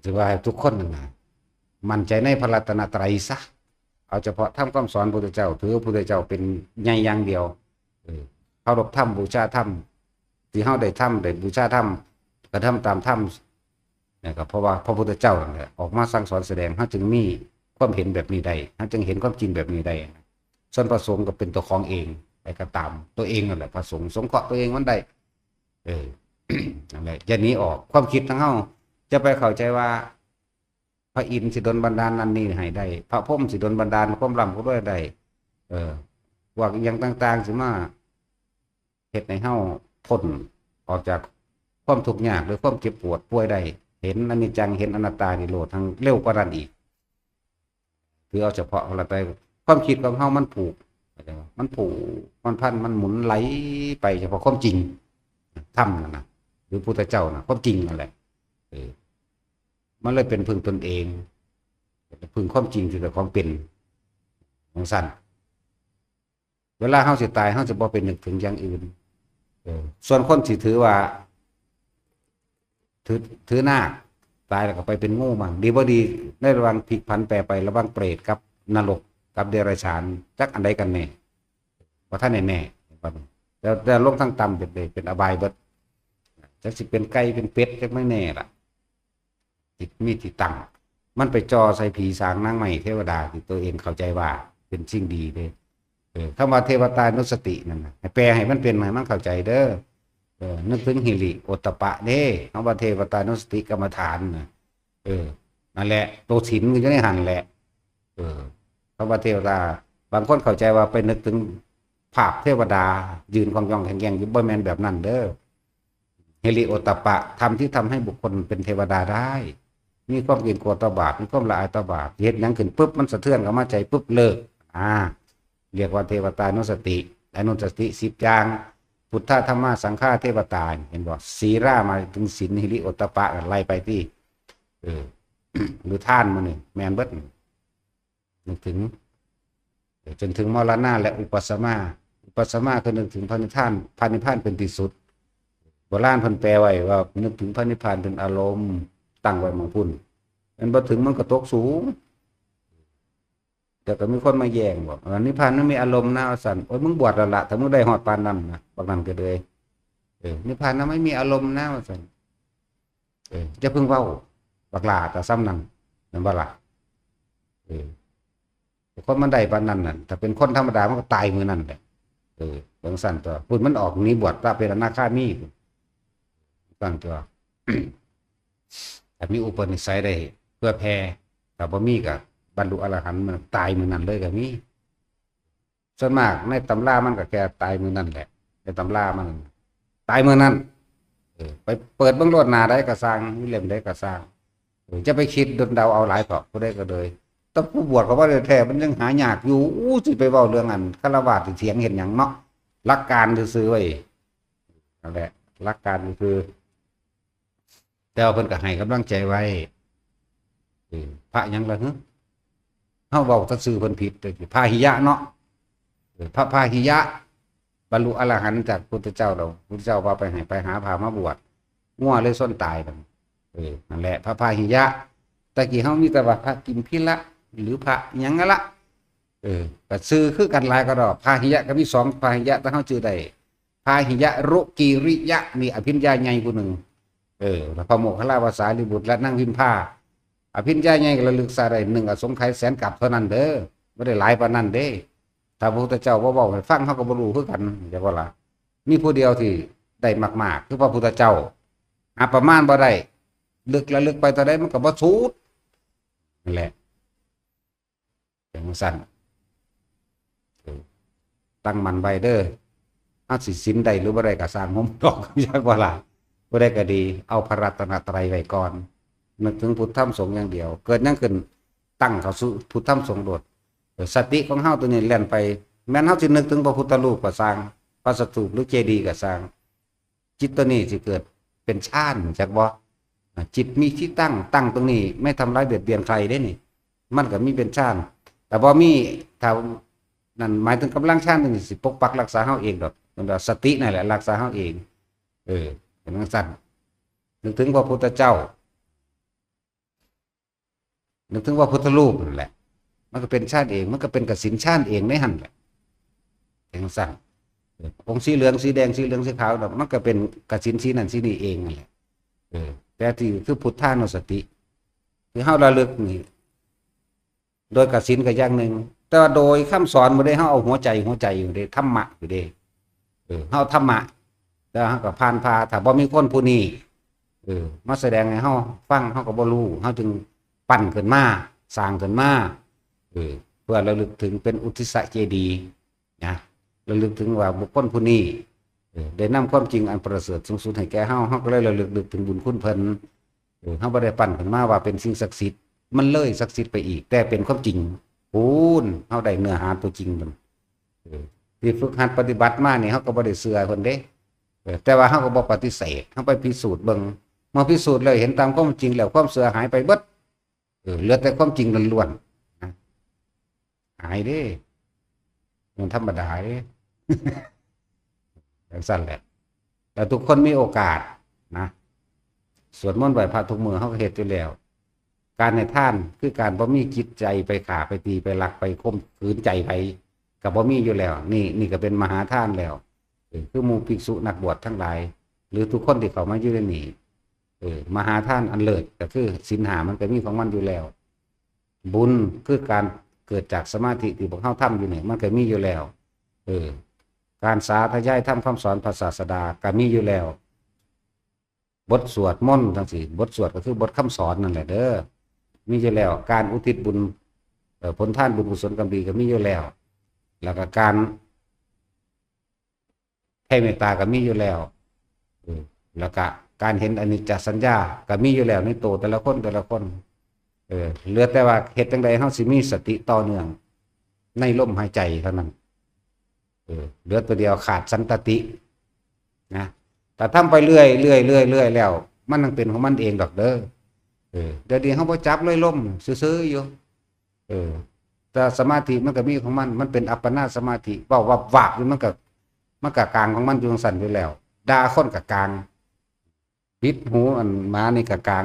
ถือว่าให้ทุกคนนั่นนะ มั่นใจในพระรัตนตรัยซะ เอาเฉพาะธรรมคำสอนพระพุทธเจ้า ถือพระพุทธเจ้าเป็นใหญ่อย่างเดียว เออ เคารพธรรม บูชาธรรม ที่เฮาได้ทำ ได้บูชาธรรม กระทำตามธรรม นะครับ เพราะว่าพระพุทธเจ้านั่นแหละออกมาสั่งสอนแสดง เฮาจึงมีความเห็นแบบนี้ได้ เฮาจึงเห็นความจริงแบบนี้ได้ ส่วนพระสงฆ์ก็เป็นตัวของเอง ไปก็ตามตัวเองนั่นแหละ พระสงฆ์สงเคราะห์ตัวเองมันได้ เออ นั่นแหละ อย่าหนีออก ความคิดของเฮา จะไปเข้าใจว่า พระอินทร์สิดลบันดาลนั่นนี่ให้ได้ พระพรหมสิดลบันดาลความร่ำความรวยได้ เออ พวกอิหยังต่างๆ สิมาเฮ็ดให้เฮาพ้นออกจากความทุกข์ยากหรือความเจ็บปวดป่วยได้ เห็นอนิจจัง เห็นอนัตตา นิโรธ ทั้งเร็วกว่านั้นอีก ถือเอาเฉพาะของเราไป ความคิดของเฮามันผูก มันผูก มันพัน มันหมุนไหลไปเฉพาะความจริง ธรรมนั่นนะ หรือพุทธเจ้านะ ความจริงนั่นแหละ เออ มันเลยเป็นพึ่งตนเอง เป็นพึ่งความจริงที่เจ้าของเป็น ของสั้น เวลาเฮาสิตาย เฮาสิบ่ไปนึกถึงอย่างอื่น เออ ส่วนคนสิถือว่า ถือ ถือนาค ตายแล้วก็ไปเป็นงูมั่ง ดีบ่ดี ในระหว่างพลิกผันแปรไป ระหว่างเปรตกับนรก กับเดรัจฉาน จักอันใดกันแน่ บ่ทันได้แน่ แต่ แต่ลงทางต่ำเป็น เป็นอบายเบิด จักสิเป็นไก่เป็นเป็ด จักไม่แน่ล่ะ จิตมีที่ตั้ง มันไปจ่อใส่ผีสางนางไม้เทวดาที่ตัวเองเข้าใจว่าเป็นสิ่งดีเด้ เออ คำว่าเทวตานุสตินั่นน่ะ ให้แปลให้มันเป็น ให้มันเข้าใจเด้อ เออ นึกถึงฮิริโอตตัปปะเด้ คำว่าเทวตานุสติกรรมฐานน่ะ เออ นั่นแหละ ตัวศีลมันอยู่ในหั่นแหละ เออ คำว่าเทวตา บางคนเข้าใจว่าไปนึกถึงภาพเทวดา ยืนคองยองแข็งแกร่งอยู่ บ่แม่นแบบนั้นเด้อ ฮิริโอตตัปปะ ธรรมที่ทำให้บุคคลเป็นเทวดาได้ มีความเกรงกลัวต่อบาป มีความละอายต่อบาป เฮ็ดหยังขึ้นปุ๊บ มันสะเทือนเข้ามาใจปุ๊บ เลิก อ่า เรียกว่าเทวตานุสติ อนุสติสิบอย่าง พุทธ ธรรม สังฆา เทวตา เห็นบ่ ศีลา หมายถึงศีล ฮิริโอตตัปปะ ไล่ไปที่ เออ หรือทานมื้อนี้ แม่นเบิด นึกถึง จนถึงมรณะและอุปัสสมา อุปัสสมาคือนึกถึงพระนิพพาน พระนิพพานเป็นที่สุด โบราณเพิ่นแปลไว้ว่านึกถึงพระนิพพานเป็นอารมณ์ ตั้งไว้หม่องพุ้น มันบ่ถึงมันก็ตกสูง แต่ก็มีคนมาแย้งบอก "อ่า นิพพานมันมีอารมณ์นะ" ว่าซั่น "โอ้ย มึงบวชแล้วละ ถ้ามึงได้ฮอดปานนั้นนะ" บักนั้นก็เลย "เออ นิพพานนะไม่มีอารมณ์นะ" ว่าซั่น เออ "อย่าเพิ่งเว้า บักหล้า แต่ซ้ำนั่น" แม่นบ่ล่ะ เออ คนมันได้ปานนั้นน่ะ ถ้าเป็นคนธรรมดามันก็ตายมื้อนั้นแหละ เออ จั่งซั่นตัว พุ้นมันออกหนีบวช ถ้าเป็นอนาคามีพุ้น ซั่นตัว ถ้ามีอุปนิสัยได้เผื่อแผ่ ถ้าบ่มีก็บรรลุอรหันต์ มันตายมื้อนั้นเลยก็มี ส่วนมากในตำรามันก็แค่ตายมื้อนั้นแหละ ในตำรามัน ตายมื้อนั้น เออ ไปเปิดเบิ่งโลด หน้าใดก็ซ่าง มีเล่มใดก็ซ่าง เออ จะไปคิดดลเดาเอาหลายเถาะ ผู้ใดก็เลย แต่ผู้บวชเขาว่าแท้ๆ มันยังหายากอยู่ อู้ สิไปเว้าเรื่องอันฆราวาสสิเถียงเฮ็ดหยังเนาะ หลักการซื่อๆ เว้ย นั่นแหละ หลักการซื่อๆ แต่ว่าเพิ่นก็ให้กำลังใจไว้ เออ พระหยังล่ะหึ เฮาเว้าแต่ชื่อเพิ่นผิด พาหิยะเนาะ เออ พระพาหิยะ บรรลุอรหันต์จากพุทธเจ้าแล้ว พุทธเจ้าว่าไปให้ไปหาพามาบวช งัวเลยชนตายนั่น เออ นั่นแหละ พระพาหิยะ แต่กี้เฮามีแต่ว่าพระกิมพีละ หรือพระหยังนั่นละ เออ ก็ชื่อคือกันหลายก็ดอก พาหิยะก็มีสองพาหิยะ แต่เฮาชื่อได้ พาหิยะ รุกิริยะ นี่อภิญญาใหญ่ผู้หนึ่ง เออ แล้วพระโมคคัลลา พระสารีบุตร และนางพิมพา อภิญญาใหญ่ระลึกชาติได้หนึ่งอสงไขยแสนกัปเท่านั้นเด้อ บ่ได้หลายปานนั้นเด้ ถ้าพระพุทธเจ้าบ่เว้าให้ฟัง เฮาก็บ่รู้คือกัน จั่งบ่ล่ะ มีผู้เดียวที่ได้มากๆ คือพระพุทธเจ้า หาประมาณบ่ได้ ลึกระลึกไปเท่าใดมันก็บ่สุด นั่นแหละ จั่งซั่น เออ ตั้งมั่นไว้เด้อ เฮาสิศีลได้หรือบ่ได้ก็ซ่าง ผมดอก จั่งบ่ล่ะ ผู้ใดก็ดี เอาพระรัตนตรัยไว้ก่อน นึกถึงพุทธธรรมสงฆ์อย่างเดียว เกิดหยังขึ้น ตั้งเข้าสู่พุทธธรรมสงฆ์โลด เออ สติของเฮาตัวนี้แล่นไป แม้นเฮาสินึกถึงพระพุทธรูปก็ซ่าง พระสถูปหรือเจดีย์ก็ซ่าง จิตตัวนี้สิเกิดเป็นฌาน จักบ่ อ่ะ จิตมีที่ตั้ง ตั้งตรงนี้ ไม่ทำร้ายเบียดเบียนใครเด้นี่ มันก็มีเป็นฌาน แต่บ่มี ถ้า นั่นหมายถึงกำลังฌานนี่สิปกปักรักษาเฮาเองดอก มันว่าสตินั่นแหละรักษาเฮาเอง เออ เป็นจั่งซั่น นึกถึงพระพุทธเจ้า นึกถึงพระพุทธรูปนั่นแหละ มันก็เป็นฌานเอง มันก็เป็นกสิณฌานเองในหั่นแหละ จังซั่น เออ องค์สีเหลือง สีแดง สีเหลือง สีขาวน่ะ มันก็เป็นกสิณสีนั่นสีนี่เองนั่นแหละ เออ แต่ที่คือพุทธานุสติ คือเฮาระลึกนี่ โดยกสิณก็อย่างหนึ่ง แต่ว่าโดยคำสอนบ่ได้ เฮาเอาหัวใจ หัวใจอยู่เด้ ธรรมะอยู่เด้ เออ เฮาธรรมะ แล้วเฮาก็ผ่านพา ถ้าบ่มีคนผู้นี้ เออ มาแสดงให้เฮาฟัง เฮาก็บ่รู้ เฮาจึงปั้นขึ้นมา สร้างขึ้นมา เออ เพื่อระลึกถึงเป็นอุทิศเจดีย์นะ ระลึกถึงว่าบุคคลผู้นี้ เออ ได้นำความจริงอันประเสริฐสูงสุดให้แก่เฮา เฮาก็เลยระลึกนึกถึงบุญคุณเพิ่น เออ เฮาบ่ได้ปั้นขึ้นมาว่าเป็นสิ่งศักดิ์สิทธิ์ มันเลยศักดิ์สิทธิ์ไปอีก แต่เป็นความจริง พู้น เฮาได้เนื้อหาตัวจริงมัน เออ ที่ฝึกหัดปฏิบัติมานี่ เฮาก็บ่ได้เชื่อเพิ่นเด้ เออ แต่ว่าเฮาก็บ่ปฏิเสธ เฮาไปพิสูจน์เบิ่ง เมื่อพิสูจน์แล้วเห็นตามความจริงแล้ว ความเชื่อหายไปเบิด เออ เหลือแต่ความจริงล้วนๆ นะ หายเด้ มันธรรมดาเด้ จังซั่นแหละ แล้วทุกคนมีโอกาสนะ สวดมนต์ไหว้พระทุกมื้อ เฮาก็เฮ็ดอยู่แล้ว การให้ทานคือการบ่มีจิตใจไปฆ่า ไปตี ไปลัก ไปข่มขืนใจไผ ก็บ่มีอยู่แล้ว นี่ นี่ก็เป็นมหาทานแล้ว เออ คือหมู่ภิกษุนักบวชทั้งหลาย หรือทุกคนที่เข้ามาอยู่ในนี้ เออ มหาทานอันเลิศก็คือศีลห้ามันก็มีของมันอยู่แล้ว บุญคือการเกิดจากสมาธิที่พวกเฮาทำอยู่นี่ มันก็มีอยู่แล้ว เออ การสาธยายธรรมคำสอนพระศาสดาก็มีอยู่แล้ว บทสวดมนต์จังซี้ บทสวดก็คือบทคำสอนนั่นแหละเด้อ มีอยู่แล้ว การอุทิศบุญ เอ่อ ผลทานบุญกุศลกรรมดีก็มีอยู่แล้ว แล้วก็การ แผ่เมตตาก็มีอยู่แล้ว เออ แล้วก็การเห็นอนิจจสัญญาก็มีอยู่แล้วในตัวแต่ละคนแต่ละคน เออ เหลือแต่ว่าเฮ็ดจั่งใดเฮาสิมีสติต่อเนื่องในลมหายใจเท่านั้น เออ เหลือตัวเดียวขาดสันตติ นะ แต่ทำไปเรื่อย เรื่อย เรื่อย เรื่อยแล้ว มันยังเป็นของมันเองดอกเด้อ เออ เดี๋ยวนี้เฮาบ่จับเลยลมซื่อๆอยู่ เออ แต่สมาธิมันก็มีของมัน มันเป็นอัปปนาสมาธิ เว้าวับวาบอยู่ มันก็ มันก็กลางของมันอยู่จั่งซั้นอยู่แล้ว ด่าคนก็กลาง ปิดหูอันหมานี่ก็กลาง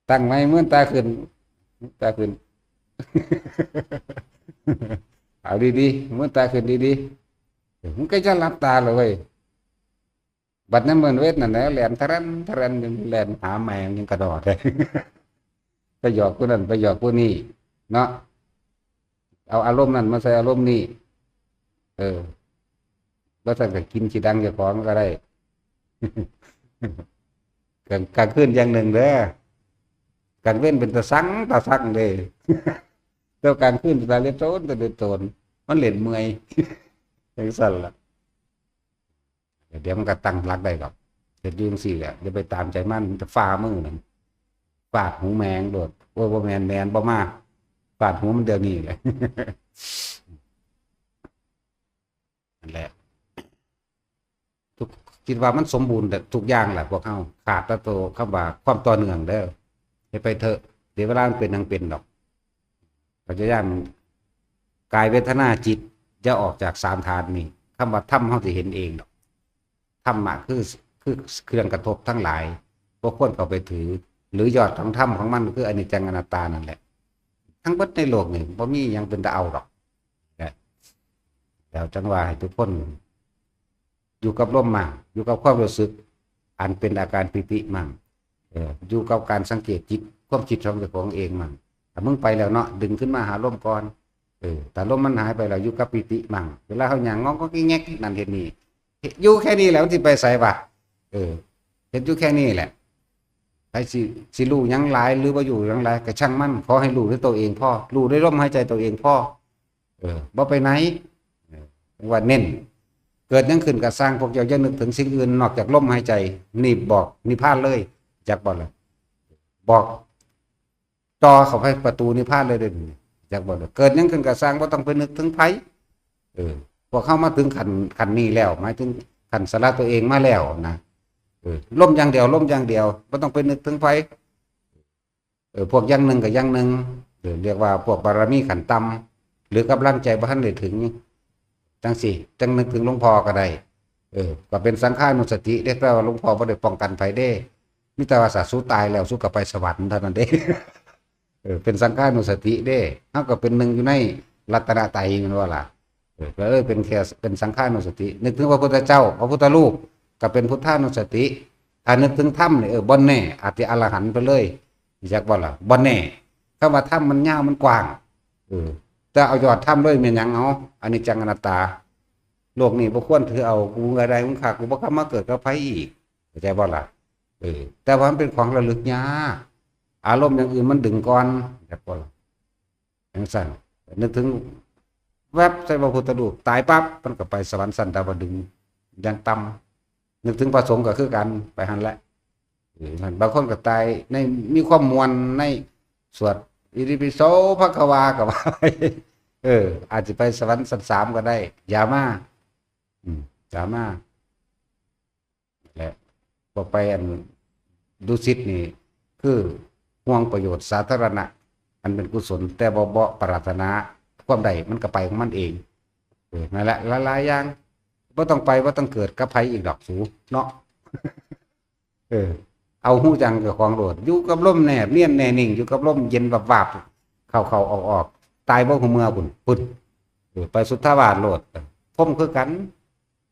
ตั้งไว้ มืนตาขึ้น ตาขึ้น เอาดีๆ มืนตาขึ้นดีๆ มันก็จะหลับตาเลยเว้ย บัดนั้นเหมือนเวทนั่นแหละ แล่นทะรันทะรัน แล่นหาแมงยังกระดอดเลย ไปหยอกผู้นั้น ไปหยอกผู้นี้ เนาะ เอาอารมณ์นั้นมาใส่อารมณ์นี้ เออ บ่ซั้นก็กินขี้ดังเจ้าของก็ได้ กลาง กลางคืนอย่างหนึ่งเด้อ กลางเว็นเป็นตาซัง ตาซังเด้ แต่กลางคืนเป็นตาเล็ดโตน ตาเล็ดโตน มันเล่นเมื่อย จังซั่นล่ะ เดี๋ยวมันก็ตั้งหลักได้ดอก เฮ็ดอยู่จั่งซี้แหละ อย่าไปตามใจมัน มันจะฟ้ามือนั่น ฟาดหูแมงโลด โอ้ย บ่แม่น แม่นบ่มา ฟาดหูมันเดี๋ยวนี้เลย นั่นแหละ ทุก คิดว่ามันสมบูรณ์แต่ทุกอย่างแหละพวกเฮา ขาดแต่ตัวคำว่าความต่อเนื่องเด้อ เฮ็ดไปเถอะ เดี๋ยวเวลามันเป็นหยังเป็นดอก พยายาม กายเวทนาจิต อย่าออกจากสามฐานนี่ คำว่าธรรมเฮาสิเห็นเองดอก ธรรมะคือ คือเครื่องกระทบทั้งหลาย บ่ควรเข้าไปถือ หรือยอดของธรรมของมันคืออนิจจังอนัตตานั่นแหละ ทั้งเบิดในโลกนี่บ่มีหยังเป็นตาเอาดอก นะ แล้วจั่งว่าให้ทุกคน อยู่กับลมมั่ง อยู่กับความรู้สึก อันเป็นอาการปีติมั่ง เออ อยู่กับการสังเกตจิต ความคิดของเจ้าของเองมั่ง ถ้ามึงไปแล้วเนาะ ดึงขึ้นมาหาลมก่อน เออ ถ้าลมมันหายไปแล้ว อยู่กับปีติมั่ง เวลาเฮาย่างงองก็แงกนั่นเฮ็ดนี่ อยู่แค่นี้แหละ มันสิไปไสวะ เออ เฮ็ดอยู่แค่นี้แหละ ไผสิ สิรู้หยังหลาย หรือบ่รู้หยังหลาย ก็ช่างมัน ขอให้รู้ด้วยตัวเองพอ รู้ด้วยลมหายใจตัวเองพอ เออ บ่ไปไหน เออ ว่าเน้น เกิดหยังขึ้นก็ซ่าง พวกเจ้าอย่านึกถึงสิ่งอื่นนอกจากลมหายใจ นี่บอกนิพพานเลย จักบ่ล่ะ บอกจ่อเข้าไปประตูนิพพานเลยเด้อ จักบ่ล่ะ เกิดหยังขึ้นก็ซ่าง บ่ต้องไปนึกถึงไผ เออ พวกเฮามาถึงขั้น ขั้นนี้แล้ว หมายถึงขั้นสละตัวเองมาแล้วนะ เออ ลมอย่างเดียว ลมอย่างเดียว บ่ต้องไปนึกถึงไผ เออ พวกอย่างหนึ่งก็อย่างหนึ่ง เออ เรียกว่าพวกบารมีขั้นต่ำ หรือกำลังใจบ่ทันได้ถึง จั่งซี้ จั่งนึกถึงหลวงพ่อก็ได้ เออ ก็เป็นสังฆานุสติเด้ แปลว่าหลวงพ่อบ่ได้ป้องกันไผเด้ มีแต่ว่าถ้าสูตายแล้วสูก็ไปสวรรค์เท่านั้นเด้ เออ เป็นสังขานุสติเด้ เฮาก็เป็นหนึ่งอยู่ในรัตนตรัยแม่นบ่ล่ะ เออ ก็เลยเป็นแค่ เป็นสังขานุสติ นึกถึงพระพุทธเจ้า พระพุทธรูป ก็เป็นพุทธานุสติ ถ้านึกถึงธรรมนี่ เออ บ่แน่ อาจสิอรหันต์ไปเลย รู้จักบ่ล่ะ บ่แน่ คำว่าธรรมมันยาว มันกว้าง เออ แต่เอายอดธรรมเลยแม่นหยัง เอา อนิจจังอนัตตา โลกนี้บ่ควรถือเอา กูเมื่อใดมึงฆ่ากูบ่กลับมาเกิดกับไผอีก เข้าใจบ่ล่ะ เออ แต่ว่ามันเป็นของระลึกยาก อารมณ์อย่างอื่นมันดึงก่อน เข้าใจบ่ล่ะ จังซั่น นึกถึงแวบใส่พระพุทธรูป ตายปั๊บ มันก็ไปสวรรค์ชั้นดาวดึงส์อย่างต่ำ นึกถึงพระสงฆ์ก็คือกัน ไปหั่นแหละ เออ นั่น บางคนก็ตายใน มีความม่วนในสวดอิติปิโสภะคะวาก็ว่าไป เออ อาจสิไปสวรรค์ชั้นสามก็ได้ อย่ามา อืม อย่ามา และพวกไปอันดุสิตนี่ คือห่วงประโยชน์สาธารณะ อันเป็นกุศล แต่บ่ บ่ปรารถนาความได้ มันก็ไปของมันเอง เออ นั่นแหละ หลายๆอย่าง บ่ต้องไป บ่ต้องเกิดกับไผอีกดอกสู เนาะ เออ เอาฮู้จักเจ้าของโลด อยู่กับลมแนบเนียนแน่นิ่ง อยู่กับลมเย็นวาบๆ เข้าๆ ออกๆ ตายบ่ฮู้เมื่อพุ้น พุ้น เออ ไปสุทธาวาสโลด พรหมคือกัน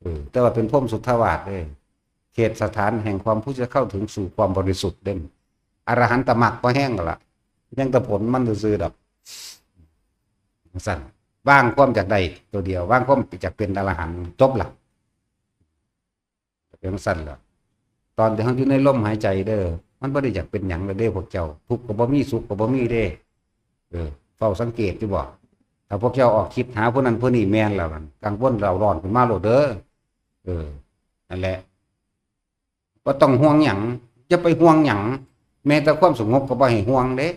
เออ แต่ว่าเป็นพรหมสุทธาวาสเด้ เขตสถานแห่งความผู้จะเข้าถึงสู่ความบริสุทธิ์เด้ อรหันตมรรคบ่แฮงแล้วล่ะ ยังแต่ผลมันซื่อๆดอก ซั่น วางความอยากได้ตัวเดียว วางความอยากเป็นอรหันต์ จบละ เป็นซั่นล่ะ ตอนที่เฮาอยู่ในลมหายใจเด้อ มันบ่ได้อยากเป็นหยังเลยเด้ พวกเจ้า ทุกข์ก็บ่มี สุขก็บ่มีเด้ เออ เฝ้าสังเกตอยู่บ่ ถ้าพวกเจ้าออกคิดหาผู้นั้นผู้นี้แม่นแล้วนั่น กังวลเร่าร้อนขึ้นมาโลดเด้อ เออ นั่นแหละ บ่ต้องห่วงหยัง อย่าไปห่วงหยัง แม้แต่ความสงบก็บ่ให้ห่วงเด้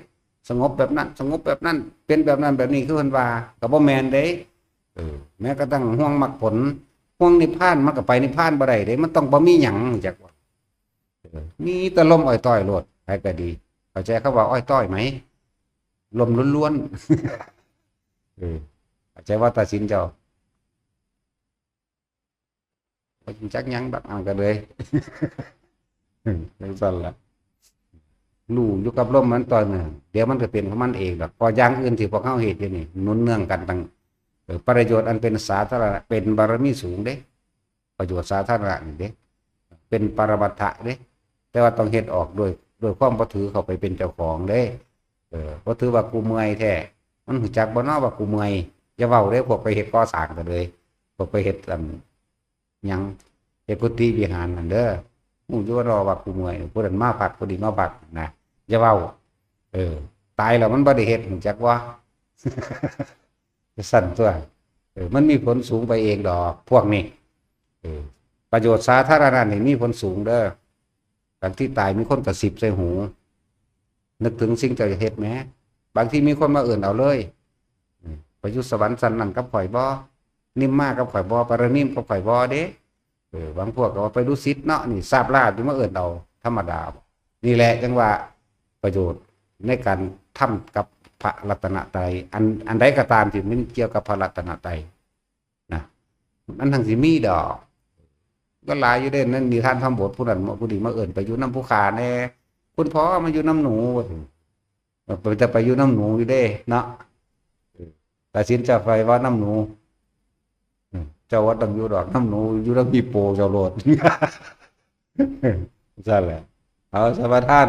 สงบแบบนั้น สงบแบบนั้น เป็นแบบนั้นแบบนี้ คือเพิ่นว่า ก็บ่แม่นเด้ เออ แม้กระทั่งห่วงมรรคผล ห่วงนิพพาน มันก็ไปนิพพานบ่ได้เด้ มันต้องบ่มีหยัง รู้จักบ่ เออ มีแต่ลมอ้อยต้อยโลด ไผก็ดี เข้าใจคำว่าอ้อยต้อยไหม ลมล้วนๆ เออ เข้าใจว่าตัดสินเจ้า บ่จักหยังดอก อันก็เลย จังซั่นล่ะ รู้อยู่กับลมมันต่อเนื่อง เดี๋ยวมันก็เป็นของมันเองดอก เพราะอย่างอื่นที่พวกเฮาเฮ็ดอยู่นี่ หนุนเนื่องกันตั้ง เออ ประโยชน์อันเป็นสาธารณะ เป็นบารมีสูงเด้ ประโยชน์สาธารณะนี่เด้ เป็นปรมัตถะเด้ แต่ว่าต้องเฮ็ดออกโดย โดยความบ่ถือเข้าไปเป็นเจ้าของเด้ เออ บ่ถือว่ากูเมื่อยแท้ มันรู้จักบ่น้อว่ากูเมื่อย อย่าเว้าเด้ พวกไปเฮ็ดก่อสร้างก็เลย พวกไปเฮ็ดอัน หยัง เฮ็ดกุฏิวิหารนั่นเด้อ ฮู้อยู่ว่าน้อว่ากูเมื่อย ผู้นั้นมาพัก ผู้นี้มาพักนะ อย่าเว้า เออ ตายแล้วมันบ่ได้เฮ็ด รู้จักบ่ ซั่นตัว เออ มันมีผลสูงไปเองดอก พวกนี้ เออ ประโยชน์สาธารณะนี่มีผลสูงเด้อ บางทีตายมีคนกระซิบใส่หู นึกถึงสิ่งเจ้าเฮ็ดแหม บางทีมีคนมาเอิ้นเอาเลย อืม ไปอยู่สวรรค์ชั้นนั้นกับข้อยบ่ นิมมากับข้อยบ่ ปรนิมกับข้อยบ่เด้ เออ บางพวกก็ว่าไปดุสิตเนาะ นี่ทราบลาบอยู่มาเอิ้นเอา ธรรมดา นี่แหละจังว่าประโยชน์ในการทำกับพระรัตนตรัย อัน อันใดก็ตามที่มันเกี่ยวกับพระรัตนตรัยนะ มันทั้งสิมีดอก ก็หลายอยู่เด้ นั่นนิทานธรรมบทผู้นั้นผู้นี้มาเอิ้นไปอยู่นำผู้ข้าแน่ คุณพ่อมาอยู่นำหนู ว่าซั่น เออ ไปแต่ไปอยู่นำหนูอยู่เด้เนาะ เออ ตัดสินใจไปว่านำหนู อืม เจ้าว่าต้องอยู่ดอกนำหนู อยู่นำพี่โปเจ้าโลด ซั่นแหละ เอาสมาทาน